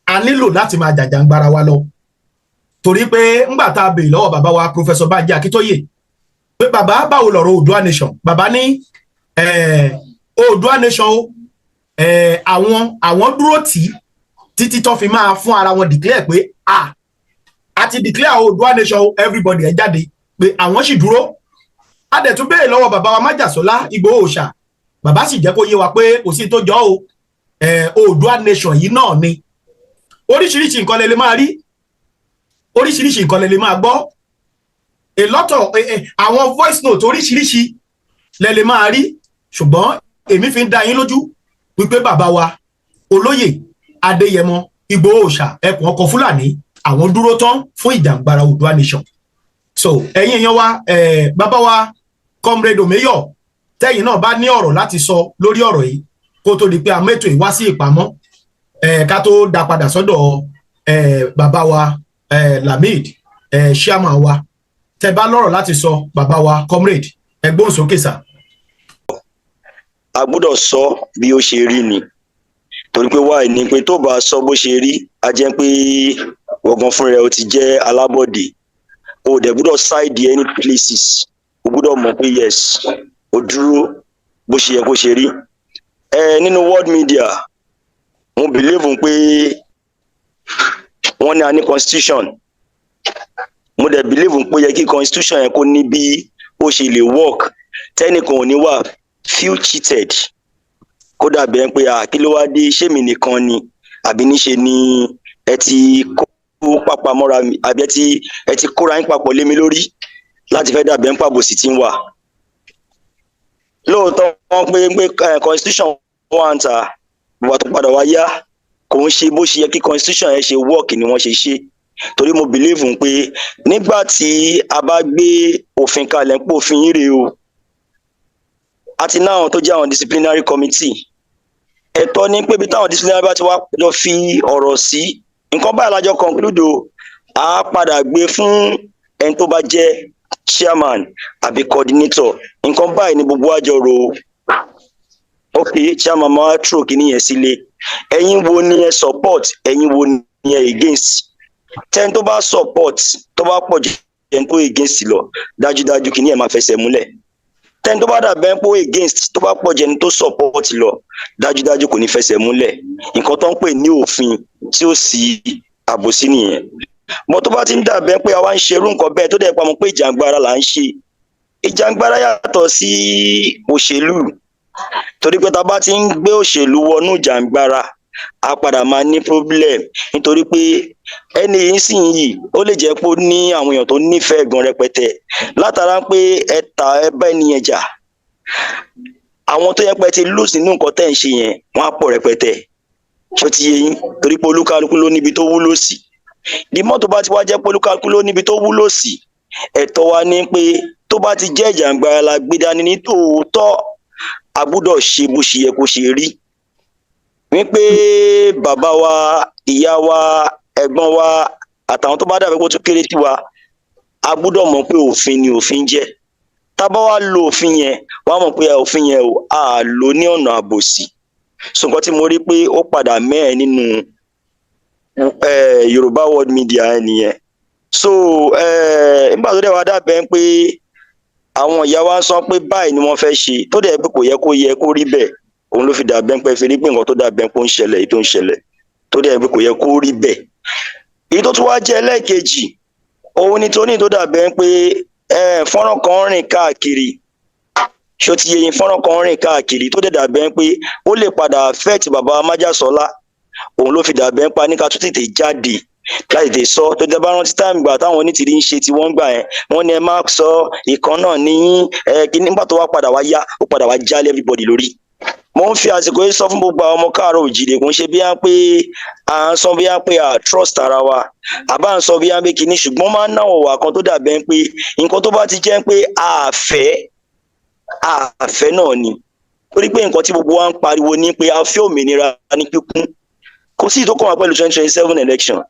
Speaker 7: a nílò láti máa jàjàǹgbara wa lọ, torí pé ńgbà tá a béèrè lọ́wọ́ bàbá wa Professor Banji Akíntóyè pé, "Bàbá, báwo lọ̀rọ̀ Oòduà Nation?" Bàbá ní Oòduà Nation o, àwọn dúró tì í títí tó fi máa fún ara wọn declare pé a ti declare Oòduà Nation o, everybody ẹ jáde, pé àwọn sì dúró. A dẹ̀ tún béèrè lọ́wọ́ bàbá wa Májàsọ́lá Ìgbòho Òòṣà, bàbá sì jẹ́ kó yé wa pé kò sí tó jọ o, Oòduà Nation yìí náà ni. Oríṣiríṣi nǹkan lè máa rí, oríṣiríṣi nǹkan lè máa gbọ́, a lot of àwọn voice note oríṣiríṣi lẹ lè máa rí, ṣùgbọ́n èmi fi ń dá yín lójú wípé bàbá wa Olóyè Adéyẹmọ Ìgbòho Òòṣà, ẹkùn ọkọ Fúlàní, àwọn dúró tán fún ìjàǹgbara Oòduà Nation. So ẹ̀yin èèyàn wa, bàbá wa Comrade Omeyo, tẹ́yin náà bá ní ọ̀rọ̀ láti sọ lórí ọ̀rọ̀ yìí kó tó di pé a mẹ́tò ìwá sí ìpamọ́, ká tó dá padà sọ́dọ̀ bàbá wa Lamid, chairman wa. Tẹ́ bá lọ́rọ̀ láti sọ, bàbá wa comrade, ẹ gbóhùn sókè sà.
Speaker 8: A gbọ́dọ̀ sọ bí ó ṣe rí ni, torí pé wáyé ni pé tó bá sọ bó ṣe rí, a jẹ́ pé wọ̀gán fúnra ẹ̀, ó ti jẹ́ alábọ̀dé. O dẹ̀ gbọ́dọ̀ side any places. O gbọ́dọ̀ mọ̀ pé yes, o dúró bó ṣe yẹ kó ṣe rí. Ẹ nínú world media, mo believe pé wọ́n ní a ní constitution. Mo dẹ̀ believe pé ó yẹ kí constitution yẹn kó ní bí ó ṣe lè work, tẹ́nìkan ò ní wà feel cheated, kó dàbí ẹ pé à, kí ló wá dé, ṣé mi nìkan ni, àbí níṣe ni ẹ ti kó pápá mọ́ra mi, àbí ẹ ti kóra yín papọ̀ lé mi lórí láti fẹ́ dàbí ẹ ń pàbòsí tí ń wà. Lóòótọ́, wọ́n pé constitution wà ń ta ìwà tó padà wá yá, kò ń ṣe bó ṣe yẹ kí constitution yẹn ṣe work ni wọ́n ṣe ṣe, torí mo believe pé nígbà tí a bá gbé òfin kalẹ̀, ń pò òfin yín rèé o, àti náà tó jẹ́ àwọn disciplinary committee, ẹ̀tọ́ ní pé bí táwọn disciplinary bá ti wá jọ fi ọ̀rọ̀ sí nǹkan báyìí lájọ conclude o, a padà gbé fún ẹni tó bá jẹ́ chairman àbí coordinator. Nǹkan báyìí ni gbogbo àjọ rò ó. Ok, chairman máa throw kíní yẹn sílé: ẹ̀yin wo ni ẹ support, ẹ̀yin wo ni ẹ against? Tẹ́ni tó bá support tó bá pọ̀ jù ẹni tó against lọ, dájúdájú kíní ẹ̀ máa fẹsẹ̀ múlẹ̀. Tẹ́ni tó bá dàbẹ́ pé ó against tó bá pọ̀ jù ẹni tó support lọ, dájúdájú kò ní fẹsẹ̀ múlẹ̀. Nǹkan tó ń pè ní òfin tí ó sì àbòsí nìyẹn. Bọ́ tó bá ti ń dàbẹ́ pé àwa ń ṣerú nǹkan bẹ́ẹ̀, tó dẹ̀ pamọ́ pé ìjàngbara là ń ṣe, ìjàngbara yàtọ̀ sí òṣèlú, torí pé tá a bá ti ń gbé òṣèlú wọnú ìjàngbara, a padà máa ní problem, nítorí pé ẹni yìí sì ń yìí, ó lè jẹ́ pé ó ní àwọn èèyàn tó nífẹ̀ẹ́ gan rẹpẹtẹ látara pé ẹ ta ẹ bá ẹni yẹn jà. Àwọn tó yẹ pé ti lose nínú nǹkan tẹ́ ń ṣe yẹn, wọ́n á pọ̀ rẹpẹtẹ. Ṣó ti yé yín? Torí pé olúkálukú ló níbi tó wúlò sí. Di mọ́tò bá ti wá jẹ́ pé olúkálukú ló níbi tó wúlò sí, ẹ̀tọ́ wa ní pé tó bá ti jẹ́ ìjàngbara la gbé dání ní tòótọ́, a gbúdọ̀ ṣe bó ṣe yẹ kó ṣe rí, wípé bàbá wa, ìyá wa, ẹ̀gbọ́n wa àtàwọn tó bá dàbí pé ó tún kéré sí wa, a gbúdọ̀ mọ̀ pé òfin ni òfin jẹ́. Tá a bá wá lo òfin yẹn, wọ́n á mọ̀ pé òfin yẹn o, a lò ní ọ̀nà àbòsí. So nǹkan tí mo rí pé ó padà mẹ́ẹ̀ nínú Yorùbá World Media ẹ nìyẹn. So nígbà tó dẹ̀ wá dàbẹ̀ pé àwọn ìyá wa ń sọ pé báyìí ni wọ́n fẹ́ ṣe, tó dẹ̀ pé kò yẹ kó yẹ kó rí bẹ́ẹ̀, òun ló fi dàbẹ̀ pé fi rí pé nǹkan tó dàbẹ̀ pé ó ń ṣẹlẹ̀, èyí tó ń ṣẹlẹ̀ tó dẹ̀ pé kò yẹ kó rí bẹ́ẹ̀. Èyí tó tún wá jẹ́ ẹlẹ́ẹ̀kejì, òun ni tóní tó dàbẹ̀ pé fọ́nrán kan rìn káàkiri. Ṣó ti yé yín? Fọ́nrán kan rìn káàkiri tó dẹ̀ dàbẹ̀ pé ó lè padà affect bàbá Májàsọ́lá. Òun ló fi dàbẹ̀ pa ní ká tún tètè jáde láti tètè sọ. Tó tẹ bá rántí time gbà táwọn onítìrí ń ṣe tí wọ́n gbà yẹn, wọ́n ní ẹ má sọ ìkan náà ní ẹ kí nígbà tó wá padà wá yá, ó padà wá jálẹ̀ everybody lórí. Mo ń fi àsìkò yìí sọ fún gbogbo àwọn ọmọ káàárọ̀ òjìrè, kò ń ṣe bí á pé à ń sọ bí á pé à trust ara wa, àbá ń sọ bí á pé kìíní, ṣùgbọ́n máa ń náwó wà kan tó dàbẹ́ pé nǹkan tó bá ti jẹ́ pé àfẹ́ àfẹ́ náà ni, torí pé nǹkan tí gbogbo wa ń pariwo ní pé a fẹ́ òmìnira ní kíkún, kò sí ìtókàn wá pẹ̀lú 2027 election.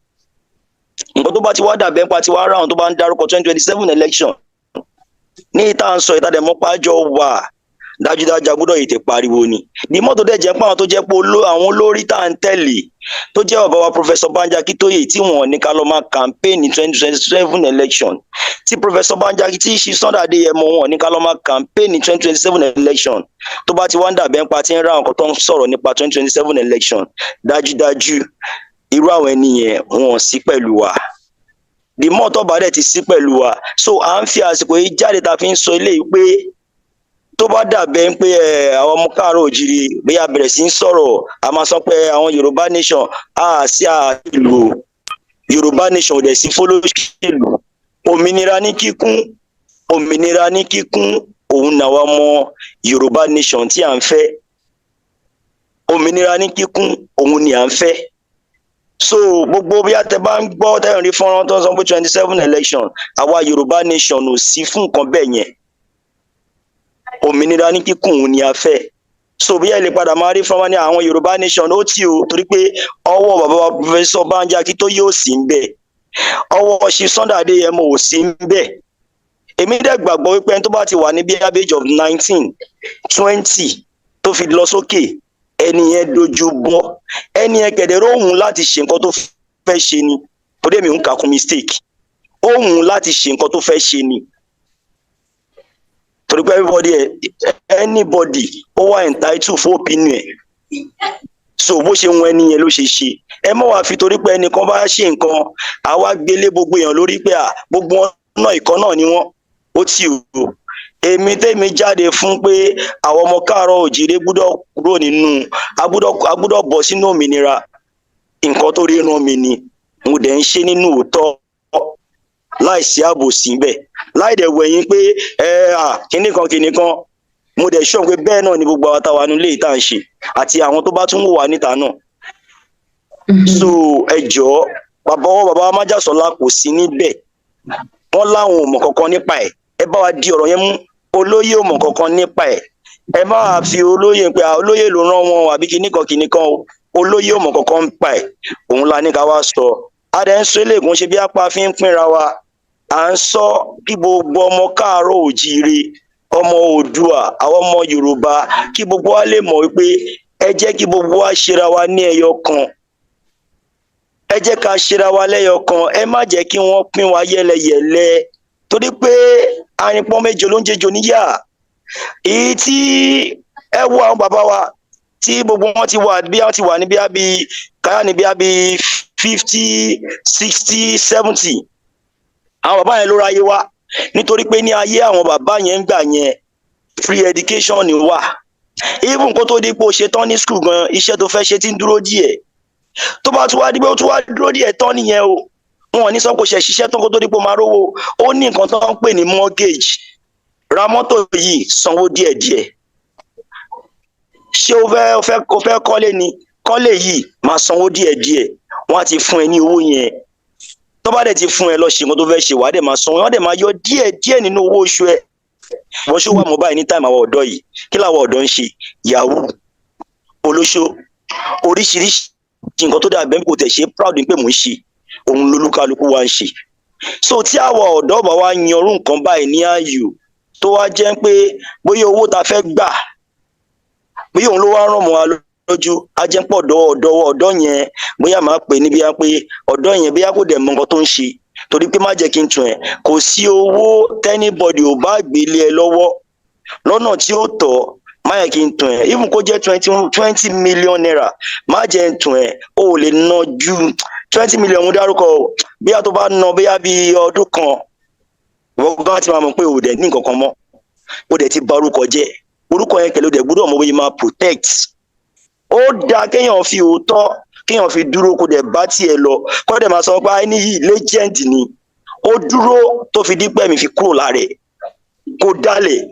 Speaker 8: Nǹkan tó bá ti wá dàbẹ́ pa ti wá ráhùn tó bá ń dárúkọ 2027 election ní ìta ń sọ ìtàdẹ̀mọ́pájọ wà, dájúdájú a gbọ́dọ̀ yìí pariwo ni. Ní mọ́tò dẹ̀ jẹ́ pé àwọn tó jẹ́ pé àwọn olórí tá à ń tẹ̀lé, tó jẹ́ bàbá wa Professor Banji Akíntóyè, tí wọ́n ní ká lọ máa campaign ní 2027 election, tí Professor Banji Akíntóyè, tí Sunday Adéyẹmọ, wọn ní ká lọ máa campaign ní 2027 election, tó bá ti wá ń dàbẹ́ ń pa tí ń rá àwọn kan tó ń sọ̀rọ̀ nípa 2027 election, dájúdájú irú àwọn ẹni yẹn, wọn ò sí pẹ̀lú wa. The more tó bá dẹ̀ ti sí pẹ̀lú wa, so à ń fi àsìkò yìí jáde tá a fi ń sọ eléyìí pé tó bá dàbẹ́ pé ẹ àwọn ọmọ káàárọ̀ òjìrì bóyá bẹ̀rẹ̀ sí ń sọ̀rọ̀, a máa sọ pé àwọn Yorùbá nation á sí àìlò Yorùbá nation ò dẹ̀ sí fọlọ́ṣèlú. Òmìnira ní kíkún, òmìnira ní kíkún, òun làwọn ọmọ Yorùbá nation tí à ń fẹ́. Òmìnira ní kíkún, òun ni à ń fẹ́. So gbogbo bí a tẹ bá ń gbọ́, tẹ́ ń rí fọ́nrán tó ń sọ pé 27 election, àwa Yorùbá nation ò sí fún nǹkan bẹ́ẹ̀ yẹn. Òmìnira ní kíkún, òun ni a fẹ́. So bí ẹ lè padà máa rí fọ́nrán ní àwọn Yorùbá nation ó tì ó, torí pé ọwọ́ bàbá wa Professor Banji Akíntóyè ò sí ń bẹ̀, ọwọ́ ṣe Sunday Adéyẹmọ ò sí ń bẹ̀. Èmi dẹ̀ gbàgbọ́ wípé ẹni tó bá ti wà ní bí age of 19, 20 tó fi lọ sókè, ẹni yẹn dojú bọ́, ẹni yẹn kẹ̀dẹ̀rẹ́ òun láti ṣe nǹkan tó fẹ́ ṣe ni. Torí èmi ń kà kún mistake, òun láti ṣe nǹkan tó fẹ́ ṣe ni, torí pé everybody, anybody ó wà entitled fún opinion ẹ̀. So bó ṣe wọn ẹni yẹn ló ṣe ṣe. Ẹ mọ̀ wá fi torí pé ẹnìkan bá ṣe nǹkan, àwa gbélé gbogbo èèyàn lórí pé à gbogbo wọn náà ìkan náà ni wọn. Ó tì o. Èmi tèmi jáde fún pé àwọn ọmọ káàárọ̀ òjìrè gbúdọ̀ kúrò nínú, a gbúdọ̀ bọ́ sínú òmìnira. Nǹkan tó rí ràn mí ni mo dẹ̀ ń ṣe nínú òótọ́, láìsí àbòsí bẹ́ẹ̀, láì dẹ̀ wẹ̀yìn pé ẹ à kinní kan kinní kan. Mo dẹ̀ sọ pé bẹ́ẹ̀ náà ni gbogbo àwọn táwa nílé ìta ń ṣe àti àwọn tó bá tún wò wá níta náà. So ẹ jọ̀ọ́, bàbá wọn, bàbá májàsọ́lá kò sí níbẹ̀, wọ́n láwọn ò mọ̀ kankan nípa ẹ̀. Ẹ bá wa di ọ̀rọ̀ yẹn mú. Olóyè ò mọ̀ kankan nípa ẹ̀. Ẹ má wàá fi olóyè pé olóyè ló rán wọn àbí kinní kan kinní kan o. Olóyè ò mọ̀ kankan nípa ẹ̀. Òun la ní ká wá sọ. A dẹ̀ ń sọ eléègùn ṣe bí apá fi ń pínra wa. À ń sọ kí gbogbo ọmọ káàárọ̀ òjíire, ọmọ Oòdùà, àwọn ọmọ Yorùbá, kí gbogbo wa lè mọ̀ wípé ẹ jẹ́ kí gbogbo wa ṣera wa ní ẹyọ kan. Ẹ jẹ́ ká ṣera wa lẹ́yọ kan. Ẹ má jẹ́ kí wọ́n pín wa yẹ́lẹyẹ̀lẹ, torí pé arìnpọ́n méje ló ń jẹjọ níyà. Èyí tí ẹ wo àwọn bàbá wa tí gbogbo wọn ti wà, bí wọn ti wà ní bí káyà ní bí 50, 60, 70, àwọn bàbá yẹn ló ráyé wá, nítorí pé ní ayé àwọn bàbá yẹn ń gbà yẹn, free education ni wà. Even kó tó di pé o ṣe tán ní school gan, iṣẹ́ tó fẹ́ ṣe ti ń dúró díẹ̀. Tó bá tún wá di pé ó tún wá dúró díẹ̀ tán nìyẹn o, wọn ò ní sọ kó ṣe ṣiṣẹ́ tán kó tó di pé o máa rówó. Ó ní nǹkan tó ń pè ní mortgage. Ra mọ́tò yìí, sanwó díẹ̀díẹ̀. Ṣé o fẹ́ kọ́lé ni? Kọ́lé yìí, máa sanwó díẹ̀díẹ̀. Wọ́n á ti fún ẹ ní owó yẹn. Tó bá dẹ̀ ti fún ẹ, lọ ṣe nǹkan tó fẹ́ ṣe, wàá dẹ̀ máa sanwó, wọ́n dẹ̀ máa yọ díẹ̀díẹ̀ nínú owó oṣù ẹ. Wọ́n ṣó wà mọ́ báyìí ní time àwọn ọ̀dọ́ yìí, kí làwọn ọ̀dọ́ ń ṣe? Yahoo, olóṣó, oríṣiríṣi nǹkan tó dàbẹ́ kò tẹ̀ ṣe proud pé mò ń ṣe, òun lolúkálukú wa ń ṣe. So tí àwọn ọ̀dọ́ bá wá yanrú nǹkan báyìí ní ààyò, tó wá jẹ́ pé bóyá owó ta fẹ́ gbà, bóyá òun ló wá ràn mọ́ wa lójú, á jẹ́ pọ̀ ọ̀dọ́ ọ̀dọ́ ọ̀dọ́ yẹn, bóyá máa pè ní bíyà pé ọ̀dọ́ yẹn bóyá kò dẹ̀ mọ nǹkan tó ń ṣe. Torí pé má jẹ́ kí n tún ẹ̀, kò sí owó tí anybody ò bá gbélé ẹ lọ́wọ́ lọ́nà tí ó tọ́. Má yẹ kí n tún ẹ̀, even kó jẹ́ ₦20 million, má jẹ́ n tún ẹ̀, o ò lè ná ju 20 million mo dárúkọ o. Bóyá tó bá ná bóyá bí ọdún kan, ìwọ gan ti máa mọ̀ pé o dẹ̀ ní nǹkan kan mọ́, o dẹ̀ ti bà orúkọ jẹ́. Orúkọ yẹn pẹ̀lú, o dẹ̀ gbọ́dọ̀ mọ bóyá máa protect. Ó dáa kéèyàn fi òótọ́, kéèyàn fi dúró, kó dẹ̀ bá tiẹ̀ lọ, kó dẹ̀ máa sọ pé ẹni yìí legend ni, ó dúró tó fi dípẹ́ mi fi kúrò lára ẹ̀, kó dálẹ̀.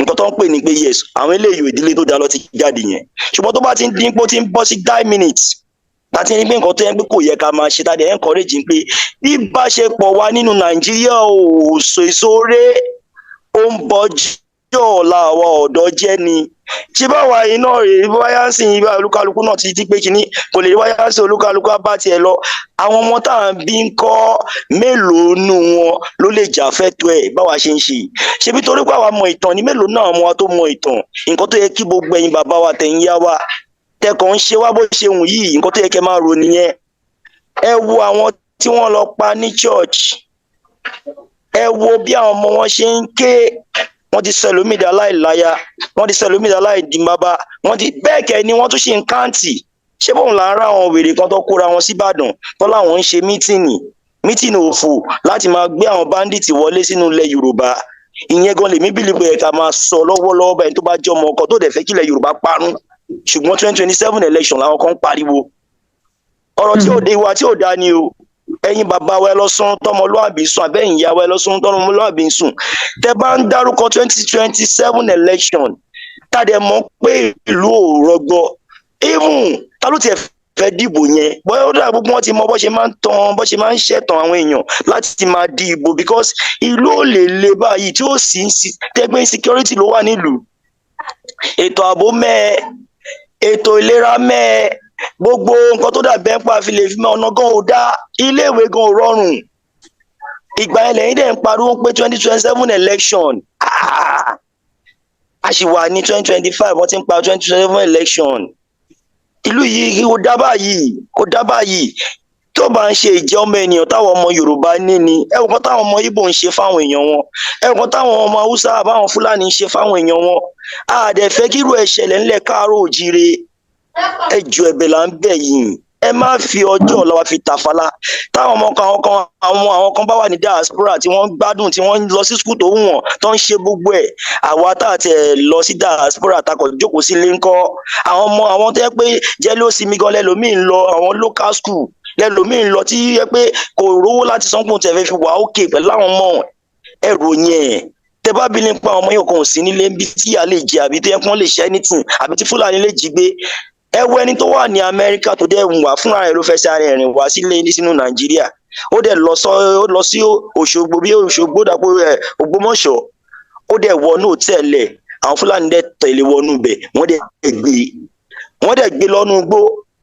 Speaker 8: Nǹkan tó ń pè ní pé yes, àwọn eléyìí, ìdílé tó dá lọ ti jáde yẹn. Ṣùgbọ́n tó bá ti ń dín pé ó ti ń bọ́ sí die minutes láti ní pé nǹkan tó yẹ pé kò yẹ ká máa ṣe, tá a encourage pé bí báṣepọ̀ wa nínú Nàìjíríà ò so èso rẹ̀, ó ń bọjọ́ ọ̀la àwa ọ̀dọ́ jẹ́ ni. Ṣé báwa yìí náà rèé, wáyà ń sìn ibà, olúkálukú náà ti di pé kínní kò lè wáyà ń sìn, olúkálukú á bá tiẹ̀ lọ. Àwọn ọmọ tá à ń bí ń kọ́, mélòó nù wọn ló lè jà fẹ́tọ́ ẹ̀ báwa ṣe ń ṣe? Ṣebí torí pé àwa mọ ìtàn ni, mélòó náà ọmọ wa tó mọ ìtàn? Nǹkan tó yẹ kí gbogbo ẹ̀yin bàbá wa, tẹ̀yin yá wa, tẹkàn ń ṣe wá bó ṣe wù yìí, nǹkan tó yẹ kẹ́ máa rò nìyẹn. Ẹ wo àwọn tí wọ́n lọ pa ní church, ẹ wo bí àwọn ọmọ wọn ṣe ń ké. Wọ́n ti sọ ẹlòmíì di aláìláya, wọ́n ti sọ ẹlòmíì di aláìdìmọ́ba, wọ́n ti bẹ́ẹ̀ kẹ́ ni wọ́n tún ṣe ń káǹtì. Ṣé bóun là ń rá àwọn wèrè kan tó kóra wọn síbàdàn tó láwọn ń ṣe meeting, meeting òfò láti máa gbé àwọn bandit wọlé sínú ilẹ̀ Yorùbá? Ìyẹn gan lèmi believe pé ẹ̀ka máa sọ lọ́wọ́lọ́wọ́ báyìí, tó bá jẹ́ ọmọ ọkọ tó dẹ̀ fẹ́ kílẹ̀ Yorùbá parun. Ṣùgbọ́n 2027 election làwọn kan ń pariwo. Ọ̀rọ̀ tí ò dé wa tí ò dá ni o. Ẹ̀yin bàbá wa, ẹ lọ sùn tọmọlúàbí sùn, àbẹ́yìn ìyá wa, ẹ lọ sùn tọmọlúàbí sùn. Tẹ bá ń dárúkọ 2027 election, tàdé mọ̀ pé ìlú ò rọgbọ, even ta ló tiẹ̀ fẹ́ dìbò yẹn? Bóyá ó dà, gbogbo wọn ti mọ bó ṣe máa ń tan, bó ṣe máa ń ṣẹ̀tàn àwọn èèyàn láti máa di ìbò, because ìlú ò lè le báyìí tí ó sì ń tẹ́gbẹ́ insecurity ló wà nílùú, ètò ààbò mẹ́ẹ̀, ètò ìlera mẹ́ẹ̀, gbogbo nǹkan tó dàbẹ́ ń pa fi lè fi mọ́ ọ̀nà gan ò dá, iléèwé gan ò rọrùn. Ìgbà yẹn lẹ́yìn dẹ̀ ń pariwo pé 2027 election. Ah! A sì wà ní 2025, wọ́n ti ń pa 2027 election. Ìlú yìí kò dá báyìí, kò dá báyìí. Tó bá ń ṣe ìjẹ́ ọmọ ènìyàn táwọn ọmọ Yorùbá ní ni, ẹ wò kan táwọn ọmọ Ìgbò ń ṣe fáwọn èèyàn wọn, ẹ wò kan táwọn ọmọ Haúsá àbáwọn Fúlàní ń ṣe fáwọn èèyàn wọn. A dẹ̀ fẹ́ kírú ẹ̀ ṣẹlẹ̀ ńlẹ̀ káàárọ̀ òjíire. Ẹ jọ̀ọ́, ẹ̀bẹ̀ là ń bẹ̀ yìí, ẹ má fi ọjọ́ ọ̀la wa fi tàfàlà. Táwọn ọmọ kan, àwọn kan bá wà ní diaspora tí wọ́n ń gbádùn, tí wọ́n ń lọ sí school tó wù wọ́n, tó ń ṣe gbogbo ẹ̀, àwa tá a tiẹ̀ lọ sí diaspora takọ̀ jókòó sílé ńkọ́? Àwọn ọmọ àwọn tó yẹ pé jẹ́ ló sinmi gan lẹ́lòmíì ń lọ, àwọn local school lẹ́lòmíì ń lọ, tí yẹ pé kò rówó láti san kùn tẹ̀ fẹ́ fi wà ókè pẹ̀lú àwọn ọmọ ẹrù yẹn. Tẹ bá bí nípa àwọn ọmọ yóò kàn sí nílé bí tí ìyá lè jẹ, àbí tó yẹ kí wọ́n lè ṣe anything, àbí tí Fúlàní lè jí gbé. Ẹ wo ẹni tó wà ní Amẹ́ríkà tó dẹ̀ wà fúnra rẹ̀, ló fẹ́ sáré rìn wá sílé sínú Nàìjíríà. Ó dẹ̀ lọ sọ, ó lọ sí Òṣogbo, bí Òṣogbo dàpọ̀ ẹ Ògbómọ̀ṣọ́. Ó dẹ̀ wọnú hòtẹ́ẹ̀lì ẹ̀, àwọn Fúlàní dẹ̀ tẹ̀lé wọnú ibẹ̀, wọ́n dẹ̀ gbé lọ́nú igbó.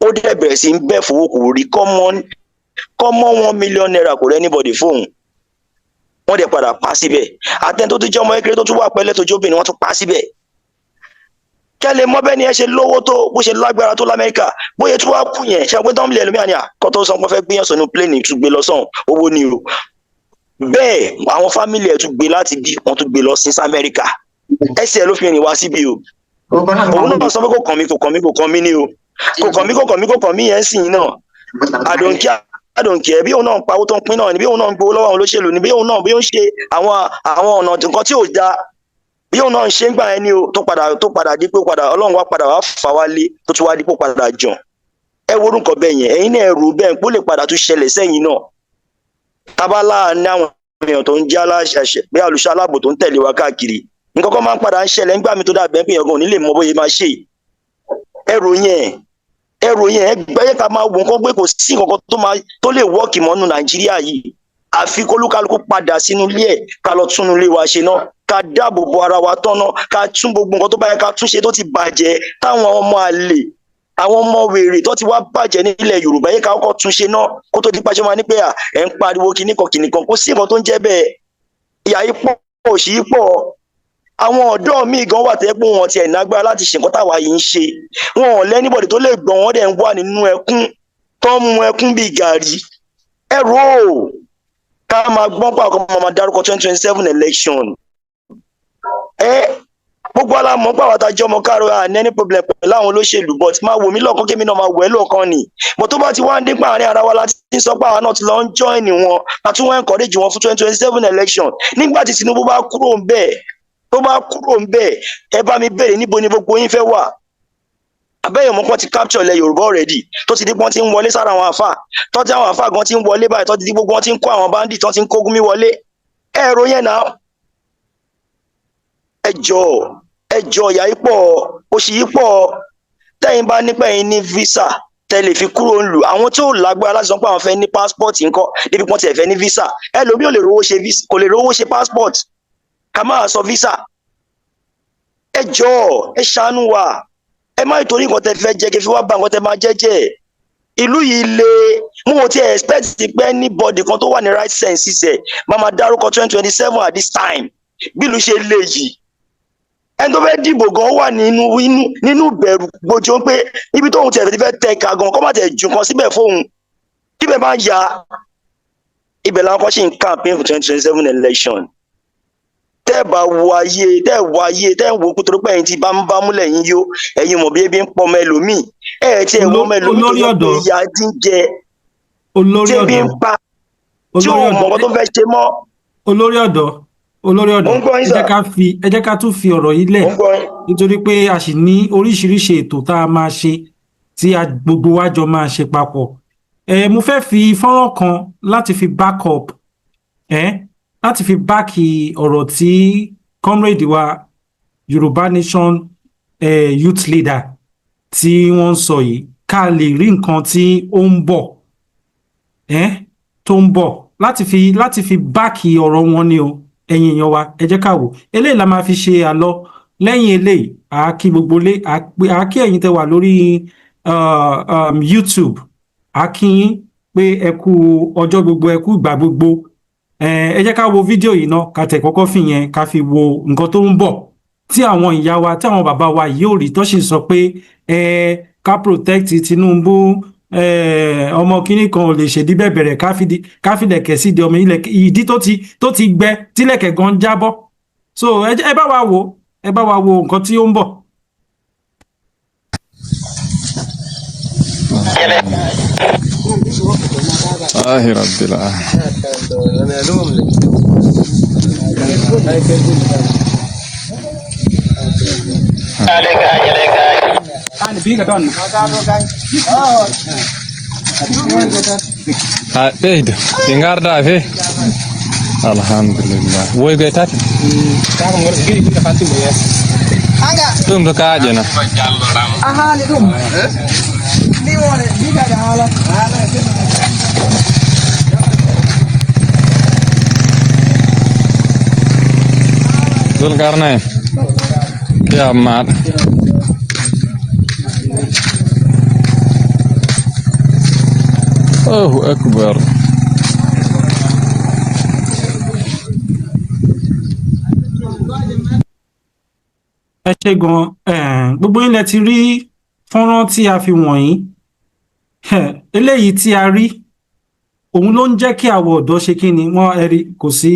Speaker 8: Ó dẹ̀ bẹ̀rẹ̀ sí ń bẹ̀ fowó, kò rí common ₦1 million, kò rí anybody fóun. Wọ́n dẹ̀ padà pa síbẹ̀. Àtẹni tó tún jẹ́ ọmọ kékeré tó tún wà pẹ́lẹ́ tó jóbìnrin, wọ́n tún pa síbẹ̀. Kẹ́lẹ́ mọ́ bẹ́ẹ̀ ni ẹ ṣe lówó tó, bó ṣe lágbára tó l'Amẹ́ríkà, bóyá tí wàá kú yẹn ṣe pé tán lè ẹlòmíà ni àkọ́ tó sọ pé fẹ́ gbéyàn sọnù plane tún gbé lọ sọ̀hún, owó ni o. Bẹ́ẹ̀ àwọn family ẹ̀ tún gbé láti bí wọ́n tún gbé lọ sí Amẹ́ríkà. Ẹsẹ̀ ló fi rìn wá síbi o. Òun náà sọ pé kò kàn mí, kò kàn mí, kò kàn mí ní o, kò kàn mí, kò kàn mí, kò kàn mí yẹn sì náà. Àdòǹkí àdòǹkí bí òun náà ń pawó tó ń pín náà ni, bí òun náà ń gbowó lọ́wọ́ àwọn olóṣèlú ni, bí òun náà bí ó ń ṣe àwọn ọ̀nà nǹkan tí ò dáa, bí òun náà ń ṣe ń gbà yẹn ni o. Tó padà di pé padà Ọlọ́run wá padà wá fà wá lé, tó tún wá dípò padà jàn. Ẹ wo orúkọ bẹ́ẹ̀ yẹn, ẹ̀yin náà rò bẹ́ẹ̀ pé ó lè padà tún ṣẹlẹ̀ sẹ́yìn náà. Tábàlà ní àwọn èèyàn tó ń jẹ́ aláṣẹ bí olùṣọ́ aláàbò tó ń tẹ̀lé wa káàkiri, nǹkan kan máa ń padà ń ṣẹlẹ̀ nígbà mi tó dàbẹ̀ pé èèyàn gan ò ní lè mọ bóyá máa ṣe. Ẹrù yẹn, ẹrù yẹn, ẹgbẹ́ ká máa wò nǹkan pé kò sí nǹkan kan tó máa tó lè work mọ́nú Nàìjíríà yìí, àfi kólúkálukú padà sínú ilé ẹ̀, ká lọ túnú ilé wa ṣe náà, ká dáàbò bo ara wa tán náà, ká tún gbogbo nǹkan tó bá yẹ ká túnṣe tó ti bàjẹ́, táwọn ọmọ àlè, àwọn ọmọ wèrè tó ti wá bàjẹ́ nílẹ̀ Yorùbá yẹ ká kọ́kọ́ túnṣe náà, kó tó di pàṣẹ máa ní pé à ẹ̀ ń pariwo kinní kan kinní kan. Kò sí nǹkan tó ń jẹ́ bẹ́ẹ̀. Ìyà yìí pọ̀, òṣì yìí pọ̀. Àwọn ọ̀dọ́ míì gan wà tẹ́ pé wọn tiẹ̀ nágbára láti ṣe nǹkan táwa yìí ń ṣe. Wọn ò l' anybody tó lè gbọ́n. Wọ́n dẹ̀ ń wà nínú ẹkún, tó ń mu ẹkún bíi gàrí. Ẹrù o, ká máa gbọ́n pàkó máa dárúkọ 2027 election. Ẹ gbogbo alámọ̀ pé àwọn àtàjọ ọmọ káàró à ní any problem pẹ̀lú àwọn olóṣèlú, but máa wò mí lọ́ọ̀kan, kémi náà máa wò ẹ́ lọ́ọ̀kan ni. But tó bá ti wá ń dín pààrin ara wa láti ń sọ pé àwọn náà ti lọ ń join wọn, a tún wọ́n encourage wọn fún 2027 election. Nígbà tí Tinubu bá kúrò ń bẹ̀, tó bá kúrò ń bẹ̀, ẹ bá mi bẹ̀rẹ̀, níbo ni gbogbo yín fẹ́ wà? Abẹ́yẹ̀ mọ́ pọ́n ti capture ilẹ̀ Yorùbá already, tó ti di pọ́n ti ń wọlé sára àwọn àfà, tó ti àwọn àfà gan ti ń wọlé báyìí, tó ti di gbogbo wọn ti ń kó àwọn bandit, tó ti ń kó Gúnmí wọlé. Ẹ̀rọ yẹn náà, ẹ jọ̀ọ́, ẹ jọ̀ọ́, ìyà yìí pọ̀, òṣì yìí pọ̀. Tẹ́yìn bá nípa ẹ̀yin ní visa tẹ́ lè fi kúrò ń lù, àwọn tí ò lágbára láti sọ pé àwọn fẹ́ ní passport ńkọ́? Débi pọ́n tiẹ̀ fẹ́ ní visa, ẹlòmíì ò lè rówó ṣe visa, kò lè rówó ṣe passport, ká máa sọ visa. Ẹ jọ̀ọ́, ẹ ṣàánú wa. Ẹ má ìtorí nǹkan tẹ́ fẹ́ jẹ́ kí fi wá bà nǹkan tẹ́ máa jẹ́ jẹ́. Ìlú yìí le. Mo ò tiẹ̀ expect pé anybody kan tó wà ní right sense ẹ̀ máa dárúkọ 2027 at this time. Bí ìlú ṣe le yìí, ẹni tó fẹ́ dìbò gan wà nínú ìbẹ̀rù gbòjò pé ibi tóun tiẹ̀ ti fẹ́ tẹ ìka gan, kó má tẹ̀ jù nǹkan síbẹ̀ fóun, kíbẹ̀ máa ya ibẹ̀ làwọn kan ṣì ń campaign for 2027 election. Tẹ́ ẹ bá wo ayé, tẹ́ ẹ wo ayé, tẹ́ ẹ wo kó torí pé ẹ̀yin ti bá ń bá múlẹ̀ yín yó, ẹ̀yin mọ̀ bí ebi ń pọ̀ ọmọ ẹlòmíì, ẹ̀ ẹ̀ tí ẹ̀ wọ́n ọmọ ẹlòmíì tó
Speaker 6: Olórí
Speaker 8: yẹ pé
Speaker 6: ọ̀dọ́.
Speaker 8: ìyà ti ń jẹ,
Speaker 6: Olórí
Speaker 8: tí ebi ń
Speaker 6: ọ̀dọ́.
Speaker 8: pa, tí ò
Speaker 6: Olórí
Speaker 8: mọ̀ nǹkan tó
Speaker 6: ọ̀dọ́.
Speaker 8: fẹ́ ṣe mọ́.
Speaker 6: Olórí ọ̀dọ́, olórí
Speaker 8: Mo
Speaker 6: ọ̀dọ́.
Speaker 8: ń gbọ́ yín
Speaker 6: Ẹ jẹ́
Speaker 8: sà.
Speaker 6: ká fi, ẹ jẹ́ ká tún fi ọ̀rọ̀ yìí lẹ̀
Speaker 8: Mo ń gbọ́ yín.
Speaker 6: nítorí pé a sì ní oríṣiríṣi ètò tá a máa ṣe, tí a gbogbo wa jọ máa ṣe papọ̀. Ẹ mo fẹ́ fi fọ́nrán kan láti fi back up ẹ, láti fi back ọ̀rọ̀ tí comrade wa, Yorùbá Nation youth leader, tí wọ́n ń sọ yìí, ká lè rí nǹkan tí ó ń bọ̀, tó ń bọ̀, láti fi back ọ̀rọ̀ wọn ni o. Ẹ̀yin èèyàn wa, ẹ jẹ́ ká wò. Eléyìí la máa fi ṣe àlọ. Lẹ́yìn eléyìí, à á kí gbogbo lé, à á kí ẹ̀yin tẹ́ wà lórí YouTube, à á kí yín pé ẹ kú ọjọ́ gbogbo, ẹ kú ìgbà gbogbo. Ẹ jẹ́ ká wo fídíò yìí ná, ká tẹ̀ kọ́kọ́ fi yẹn, ká fi wo nǹkan tó ń bọ̀ tí àwọn ìyá wa, tí àwọn bàbá wa yóò rí, tó sì sọ pé ẹ ká protect Tinubu. Ọmọ kínní kan ò lè ṣèdí bẹ̀bẹ̀rẹ̀ ká fìlẹ̀kẹ̀ sídìí ọmọ ilẹ̀ ìdí tó ti gbẹ tílẹ̀kẹ̀ gan jábọ́. So ẹ bá wa wò, ẹ bá wa wo nǹkan tí ó ń bọ̀.
Speaker 9: آه رب العالمين. Ha ɓeydo ɗi garda fe, alhamdulillah, woygoye tati ɗum to kaaƴena. Zulkarnain kiyam maɗa. Allahu akbar.
Speaker 6: Ẹ ṣe gan. Gbogbo yín lẹ ti rí fọ́nrán tí a fi wọ̀nyí. Eléyìí tí a rí, òun ló ń jẹ́ kí àwọ̀ ọ̀dọ́ ṣe kí ni wọ́n ẹ rí. Kò sí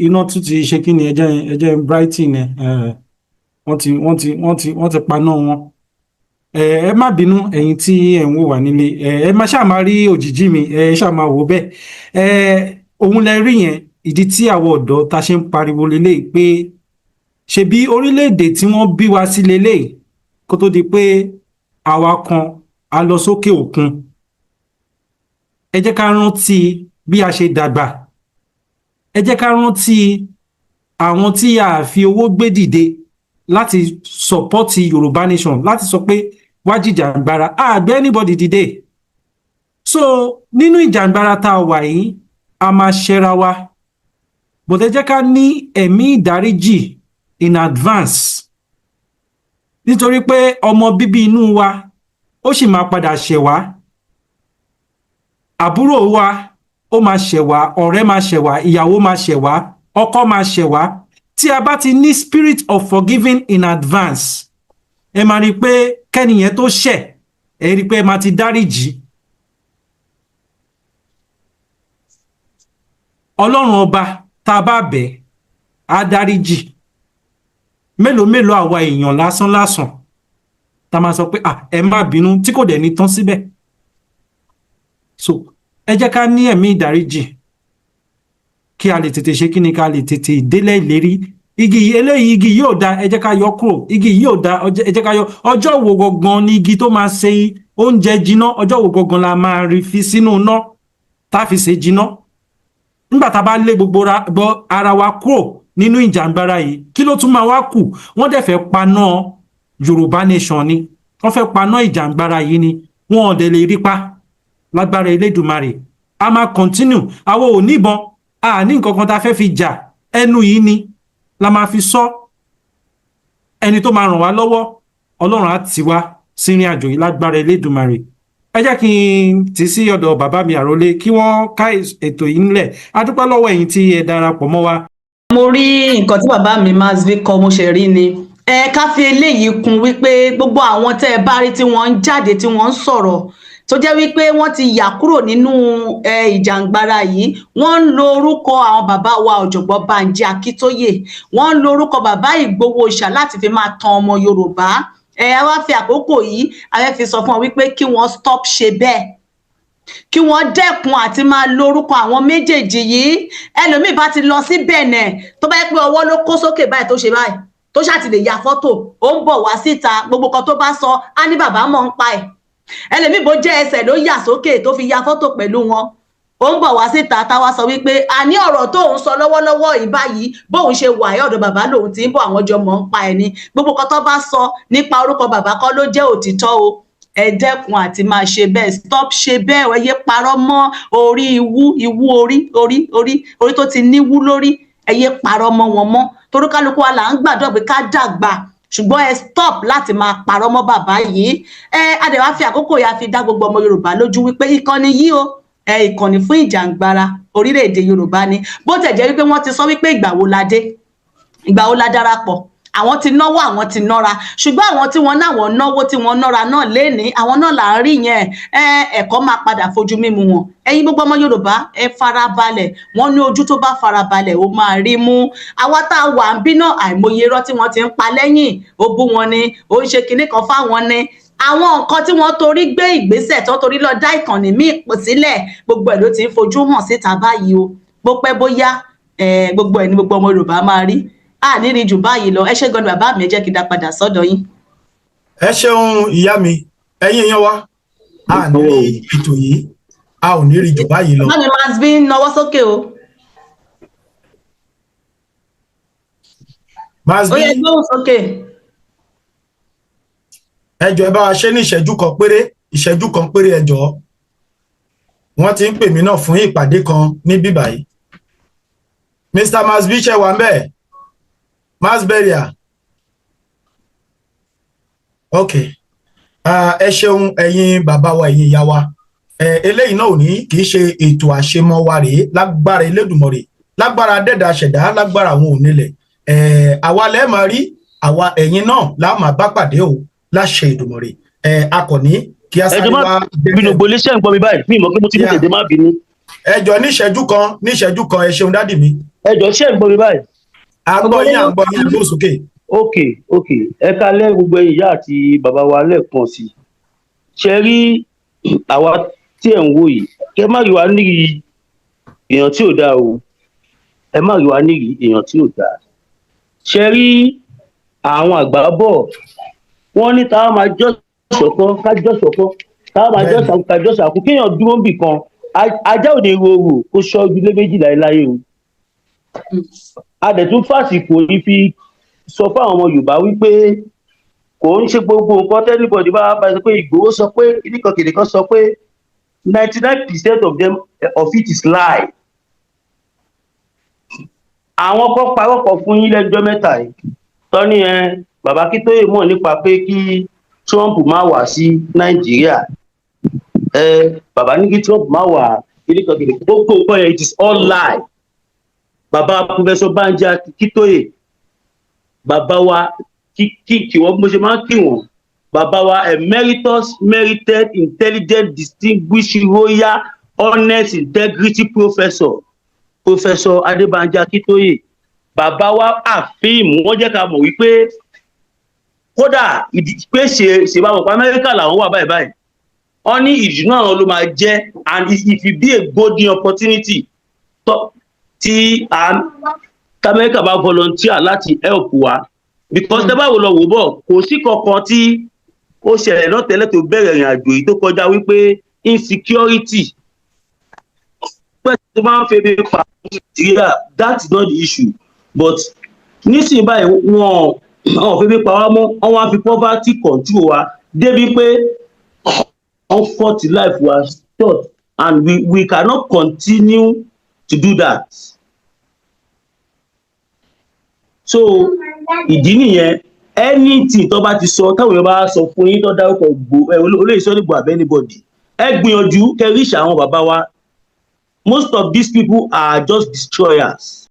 Speaker 6: iná tún ti ṣe kí ni. Ẹ jẹ́ Brighton ẹ wọ́n ti paná wọn. Ẹ má bínú, ẹ̀yin tí ẹ ń wò wá nílé, ẹ má ṣáà máa rí òjìjí mi, ẹ ṣáà máa wò bẹ́ẹ̀. Òun lẹ rí yẹn. Ìdí tí àwọ̀ ọ̀dọ́ ta ṣe ń pariwo leléyìí pé ṣebí orílẹ̀-èdè tí wọ́n bí wa sí leléyìí, kó tó di pé àwa kan a lọ sókè òkun. Ẹ jẹ́ ká rántí bí a ṣe dàgbà. Ẹ jẹ́ ká rántí àwọn tí a fi owó gbé dìde láti support Yorùbá nation, láti sọ pé wá jìjàǹgbara. A gbé anybody dìde. So nínú ìjàǹgbara tá a wà yìí, a máa ṣẹra wa, but ẹ jẹ́ ká ní ẹ̀mí ìdáríjì in advance, nítorí pé ọmọ bíbí inú wa, ó sì máa padà ṣẹ̀ wá. Àbúrò wa, ó máa ṣẹ̀ wá. Ọ̀rẹ́ máa ṣẹ̀ wá. Ìyàwó máa ṣẹ̀ wá. Ọkọ máa ṣẹ̀ wá. Tí a bá ti ní spirit of forgiving in advance, ẹ máa rí i pé kẹ́niyẹn tó ṣẹ̀, ẹ rí i pé ẹ máa ti dáríjì. Ọlọ́run Ọba, tá a bá bẹ̀, á dáríjì. Mélòó mélòó àwa èèyàn lásán lásán tá a máa sọ pé, "Ah, ẹ má bínú," tí kò dẹ̀ ní tán síbẹ̀. So ẹ jẹ́ ká ní ẹ̀mí ìdáríjì kí a lè tètè ṣe kíni, ká lè tètè délẹ̀ ìlérí. Igi eléyìí, igi yóò da, ẹ jẹ́ ká yọ kúrò. Igi yóò da, ẹ jẹ́ ká yọ. Ọjọ́ wo gangan ni igi tó máa ṣe oúnjẹ jiná? Ọjọ́ wo gangan la máa rí fi sínú iná tá a fi ṣe jiná? Nígbà tá a bá lé gbogbo ara wa kúrò nínú ìjàngbara yìí, kí ló tún máa wá kù? Wọ́n dẹ̀ fẹ́ paná Yorùbá nation ni, wọ́n fẹ́ paná ìjàngbara yìí ni. Wọn ò dẹ̀ lè rí pa lágbára Elédùmarè. A máa continue. Àwọn ò níbọn, a ní nǹkan kan tá a fẹ́ fi jà. Ẹnu yìí ni la máa fi sọ. Ẹni tó máa ràn wá lọ́wọ́, Ọlọ́run á tì wá sírìn àjò yìí lágbára Elédùmarè. Ẹ jẹ́ kí n tì sí ọ̀dọ̀ bàbá mi àrólé kí wọ́n ká ètò yìí ńlẹ̀. A dúpẹ́ lọ́wọ́ ẹ̀yin tí ẹ darapọ̀ mọ́ wa.
Speaker 10: Mo rí nǹkan tí bàbá mi Masbi kọ, mo ṣe rí ni. Ẹ ká fi eléyìí kún wípé gbogbo àwọn tẹ́ ẹ bá rí tí wọ́n ń jáde, tí wọ́n ń sọ̀rọ̀, tó jẹ́ wípé wọ́n ti yà kúrò nínú ìjàngbara yìí, wọ́n ń lo orúkọ àwọn bàbá wa Ọ̀jọ̀gbọ́n Bánjí Akíntóyè, wọ́n ń lo orúkọ bàbá Ìgbòho Òòṣà láti fi máa tan ọmọ Yorùbá. Ẹ wá fi àkókò yìí, a fẹ́ fi sọ fún wọn wípé kí wọ́n stop ṣe bẹ́ẹ̀, kí wọ́n dẹ́kun àti máa lo orúkọ àwọn méjèèjì yìí. Ẹlòmíì bá ti lọ sí Bẹ̀nẹ̀, tó bá yẹ pé ọwọ́ ló kó sókè báyìí, tó ṣe báyìí, tó ṣáà ti lè ya fọ́tò, ó ń bọ̀ wá síta, gbogbo kan tó bá sọ, á ní bàbá mọ̀ ń pa ẹ̀. Ẹlòmíì, bó jẹ́ ẹsẹ̀ ló yà sókè tó fi ya fọ́tò pẹ̀lú wọn, ó ń bọ̀ wá síta, táwa sọ wípé àní ọ̀rọ̀ tó ń sọ lọ́wọ́lọ́wọ́ yìí báyìí, bóun ṣe wà ẹ́, ọ̀dọ̀ bàbá lòun ti ń bọ̀, àwọn jọ mọ̀ ń pa ẹ̀ ni. Gbogbo kan tó bá sọ nípa orúkọ bàbá kọ́ ló jẹ́ òtítọ́ o. Ẹ dẹ́kun àti máa ṣe bẹ́ẹ̀. Stop ṣe bẹ́ẹ̀. Ẹ yé parọ́ mọ́ orí iwú iwú, orí orí orí orí tó ti níwú lórí. Ẹ yé parọ́ mọ́ wọn mọ́, torí kálukú wa là ń gbàdúrà pé ká dàgbà, ṣùgbọ́n ẹ stop láti máa parọ́ mọ́ bàbá yìí. Ẹ a dẹ̀ wá fi àkókò yà fi dá gbogbo ọmọ Yorùbá lójú wípé ìkànnì yìí o Ẹ ìkànnì fún ìjàǹgbara orílẹ̀-èdè Yorùbá ni. Bó tẹ̀ jẹ́ wípé wọ́n ti sọ wípé ìgbà wo la dé, ìgbà wo la darapọ̀, àwọn ti náwó, àwọn ti nọ́ra, ṣùgbọ́n àwọn tí wọ́n náwọn náwó tí wọ́n nọ́ra náà lénìí, àwọn náà là ń rí yẹn. Ẹ ẹ̀kọ́ máa padà fojú mímu wọn. Ẹ̀yin gbogbo ọmọ Yorùbá, ẹ farabalẹ̀. Wọ́n ní ojú tó bá farabalẹ̀, ó máa rí mú. Àwa tá a wà ń bí náà, àìmọye irọ́ tí wọ́n ti ń pa lẹ́yìn, ó bú wọn ni, ó ń ṣe kinní kan fáwọn ni, àwọn nǹkan tí wọ́n torí gbé ìgbésẹ̀ tó torí lọ dá ìkànnì míì pọ̀ sílẹ̀, gbogbo ẹ̀ ló ti ń fojú hàn síta báyìí o. Bó pẹ́ bóyá, gbogbo ẹ̀ ní gbogbo ọmọ Yorùbá máa rí. A ní rí jù báyìí lọ. Ẹ ṣé gan ni, bàbá mi. Ẹ jẹ́ kí n dá padà sọ́dọ̀ yín.
Speaker 7: Ẹ ṣeun, ìyá mi. Ẹ̀yin èèyàn wa, a ní rí ètò yìí, a ò ní rí jù báyìí lọ.
Speaker 10: Bàbá mi máa bí ń nawọ́ sókè o. Ó yẹ gbóhùn sókè.
Speaker 7: Ẹ jọ̀ọ́, ẹ bá wa ṣe ní ìṣẹ́jú kan péré, ìṣẹ́jú kan péré, ẹ jọ̀ọ́. Wọ́n ti ń pè mí náà fún ìpàdé kan ní bíbáyìí. Mr Masbi, ṣe wà ń bẹ̀? Masberia, Ok. Ẹ ṣeun, ẹ̀yin bàbá wa, ẹ̀yin ìyá wa. Eléyìí náà ò ní kì í ṣe ètò àṣemọ wa rèé. Lágbára Elédùmarè, lágbára dẹ́dà ṣẹ̀dá, lágbára àwọn onílẹ̀, àwa lẹ́ẹ̀ máa rí àwa, ẹ̀yin náà la máa bá pàdé o, láṣẹ Èdùmàrè. Akọni kí a
Speaker 5: Ẹ
Speaker 7: sáré
Speaker 5: jọ̀ọ́, má
Speaker 7: wá.
Speaker 5: bínú, gbolé ṣẹ́ ń gbọ́ mi báyìí? Mi mọ̀ pé mo ti ní tètè, má bínú.
Speaker 7: Ẹ jọ̀ọ́, ní ìṣẹ́jú kan, ní ìṣẹ́jú kan. Ẹ ṣeun, daddy mi.
Speaker 5: Ẹ jọ̀ọ́, ṣé ń gbọ́ mi báyìí?
Speaker 7: À ń gbọ́ yín, à ń gbọ́ yín, ẹ gbóhùn sókè.
Speaker 5: Ok, ẹ kálẹ́ gbogbo ẹ̀yin ìyá àti bàbá wa lẹ́ẹ̀kan sí i. Ṣe rí àwa tí ẹ̀ ń wò yìí, kẹ má rí wa nírì èèyàn tí ò dáa o, ẹ má rí wa nírì èèyàn tí ò dáa. Ṣe rí àwọn àgbà bọ̀, wọ́n ní táwa máa jọ́ ṣọ̀kan ká jọ́ ṣọ̀kan, táwa máa jọ́ ṣàkú ká jọ́ ṣàkú. Kéèyàn dúró níbì kan, ajá ò ní rorò kó ṣọ́ ojúlé méjì láéláé o. A dẹ̀ tún fàsìkò yìí fi sọ fáwọn ọmọ Yorùbá wípé kò ń ṣe gbogbo nǹkan t' anybody bá sọ pé Ìgbòho sọ pé kíníkan kìnìkan sọ pé, 99% of them, of it is lie. Àwọn kan parọ́ kan fún yín lẹ́jọ́ mẹ́ta yìí, tọ́ni ẹ bàbá Akíntóyè mọ̀ nípa pé kí Trump má wá sí Nàìjíríà, ẹ bàbá ní kí Trump má wá, kíníkan kìnìkan, gbogbo nǹkan yẹn, it is all lie. Bàbá Professor Banji Akíntóyè, bàbá wa, kí kí kí wọ́n bí mo ṣe máa ń kí wọ́n, bàbá wa emeritus, merited, intelligent, distinguished, royal, honest, integrity professor, Professor Adébánjí Akíntóyè, bàbá wa àfíìmù wọ́n jẹ́ ká mọ̀ wípé kódà pé ṣe ṣe bá wọn pa Amẹ́ríkà làwọn wà báyìí báyìí, wọ́n ní ìdùnnú àwọn ló máa jẹ́ and it will be a golden opportunity tí Amẹ́ríkà bá volunteer láti help wa, because tẹ́ bá wò lọ wò bọ̀, kò sí kankan tí ó ṣẹlẹ̀ náà tẹ́lẹ̀ tó bẹ̀rẹ̀ ìrìn àjò yìí tó kọjá wípé insecurity pẹ́ tó máa ń febi pa Nàìjíríà. That is not the issue, but nísìnyí báyìí, wọn ò febi pa wá mọ́, wọ́n wá fi poverty control wa débi pé wọ́n cut life wa short, and we cannot continue to do that. So ìdí nìyẹn. Anything tó bá ti sọ, táwọn èèyàn bá sọ fún yín, tó dárúkọ gbò ẹ olóyè Sunday Igboho àbí anybody, ẹ gbìyànjú kẹ́ reach àwọn bàbá wa. Most of these people are just destroyers.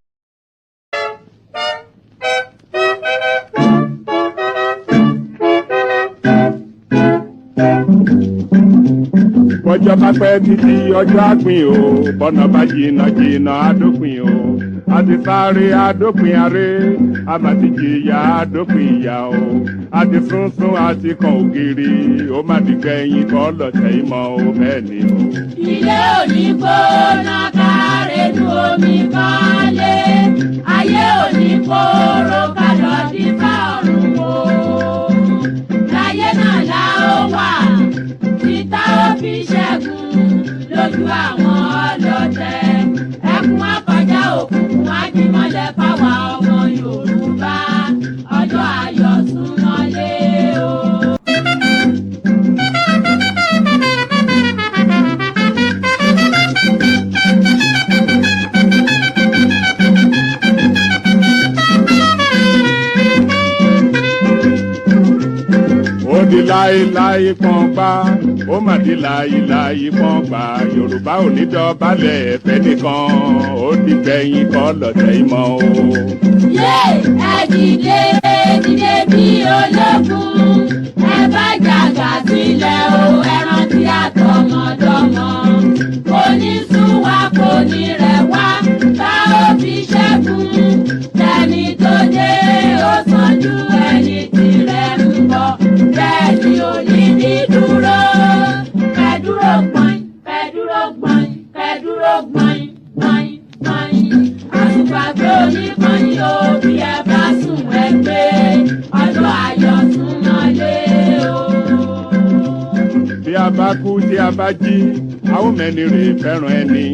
Speaker 1: Bọ́jọ́ bá pẹ́ títí, ọjọ́ àpín o. Bọ́nà bá jìnnà jìnnà, àdópin o. Àti sáré àdópin aré, àmàtí jìyà àdópin ìyà o. Àti súnsún àti kan ògiri, ó má di gbẹ̀yìn kọ́ lọ́tẹ̀ ìmọ̀ o, bẹ́ẹ̀ ni o.
Speaker 2: Ilé òní gbóná kárẹ́nu omi kọ́lé, ayé òní kóró kálọ̀ dífá ọ̀run o. Láyé náà la ó wà títà ó fi ṣẹ́gun lójú àwọn ọlọ́tẹ̀. Ẹkún akọjá òkùnkùn ajímọ́lẹ̀ fáwa ọmọ Yorùbá. Ọjọ́ ayọ̀ súnmọ́lé o.
Speaker 1: Láéláé pọ́n gbá, ó mà di láéláé pọ́n gbá. Yorùbá ò ní dọ̀bálẹ̀ ẹ̀fẹ́ nìkan, ó di gbẹ̀yìn kọ́ lọ́tẹ̀ ìmọ̀ o.
Speaker 2: Yé, ẹ dìde, dìde bí ológun, ẹ bá jàgà sílẹ̀ o, ẹ rántí àtọmọdọ́mọ. Kò ní sún wa, kò ní rẹ̀ wá, bá ó fi ṣẹ́gun. Tẹni tó dé ó sàn ju ẹni tirẹ̀ ń bọ̀, bẹ́ẹ̀ ni ò ní ní dúró. Kẹ́ dúró gbọ̀n, kẹ́ dúró gbọ̀n, kẹ́ dúró gbọ̀n gbọ̀n gbọ̀n. Àtùpàgbé oníkànnì o, bí ẹ bá sùn ẹ gbé, ọjọ́ ayọ̀ súnmọ́lé o.
Speaker 1: Bí a bá kú, tí a bá jí, a ó mẹ́ni rè fẹ́ràn ẹni.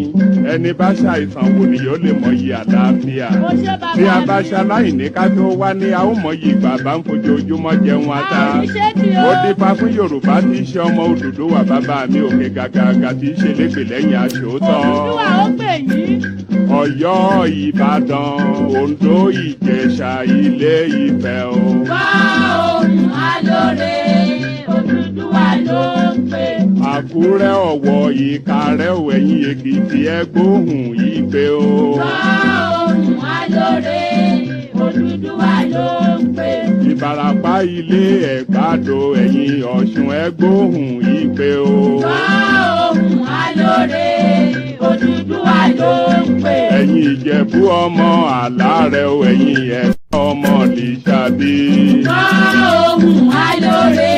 Speaker 1: Ẹni bá ṣàìsàn wò ni yóò lè mọyì àlàáfíà.
Speaker 2: Mo ṣe bàbá
Speaker 1: Bí a bá
Speaker 2: mi.
Speaker 1: ṣaláìní ká tó wá ní, a ó mọyì bàbá ń fojoojúmọ́ jẹun ata.
Speaker 2: A ò ní ṣe tí o.
Speaker 1: Ó dífá fún Yorùbá tí í ṣe ọmọ Odùduwà, bàbá mi òkè gàgàgà tí í ṣe légbè lẹ́yìn aṣòótọ́.
Speaker 2: Odùduwà ó pè yín.
Speaker 1: Ọ̀yọ́, Ìbàdàn, Oǹdó, Ìjẹ̀ṣà, Ilé Ifẹ̀ o.
Speaker 2: Wá ohùn alóore, Odùduwà ló ń pè.
Speaker 1: Àkúrẹ́, Ọ̀wọ̀, Ìkàrẹ́ ò, ẹ̀yìn Èkìtì, ẹ gbóhùn ìpè o.
Speaker 2: Wá ohùn alóore, Odùduwà ló ń pè.
Speaker 1: Ìbàràpá, Ilé, Ẹ̀gbádò, ẹ̀yìn Ọ̀ṣun, ẹ gbóhùn ìpè o.
Speaker 2: Wá ohùn alóore, Odùduwà ló ń pè.
Speaker 1: Ẹ̀yin Ìjẹ̀bú, ọmọ Àlárẹ̀ o, ẹ̀yìn Ẹ̀gbá, ọmọ Lìṣàbí.
Speaker 2: Wá ohùn alóore.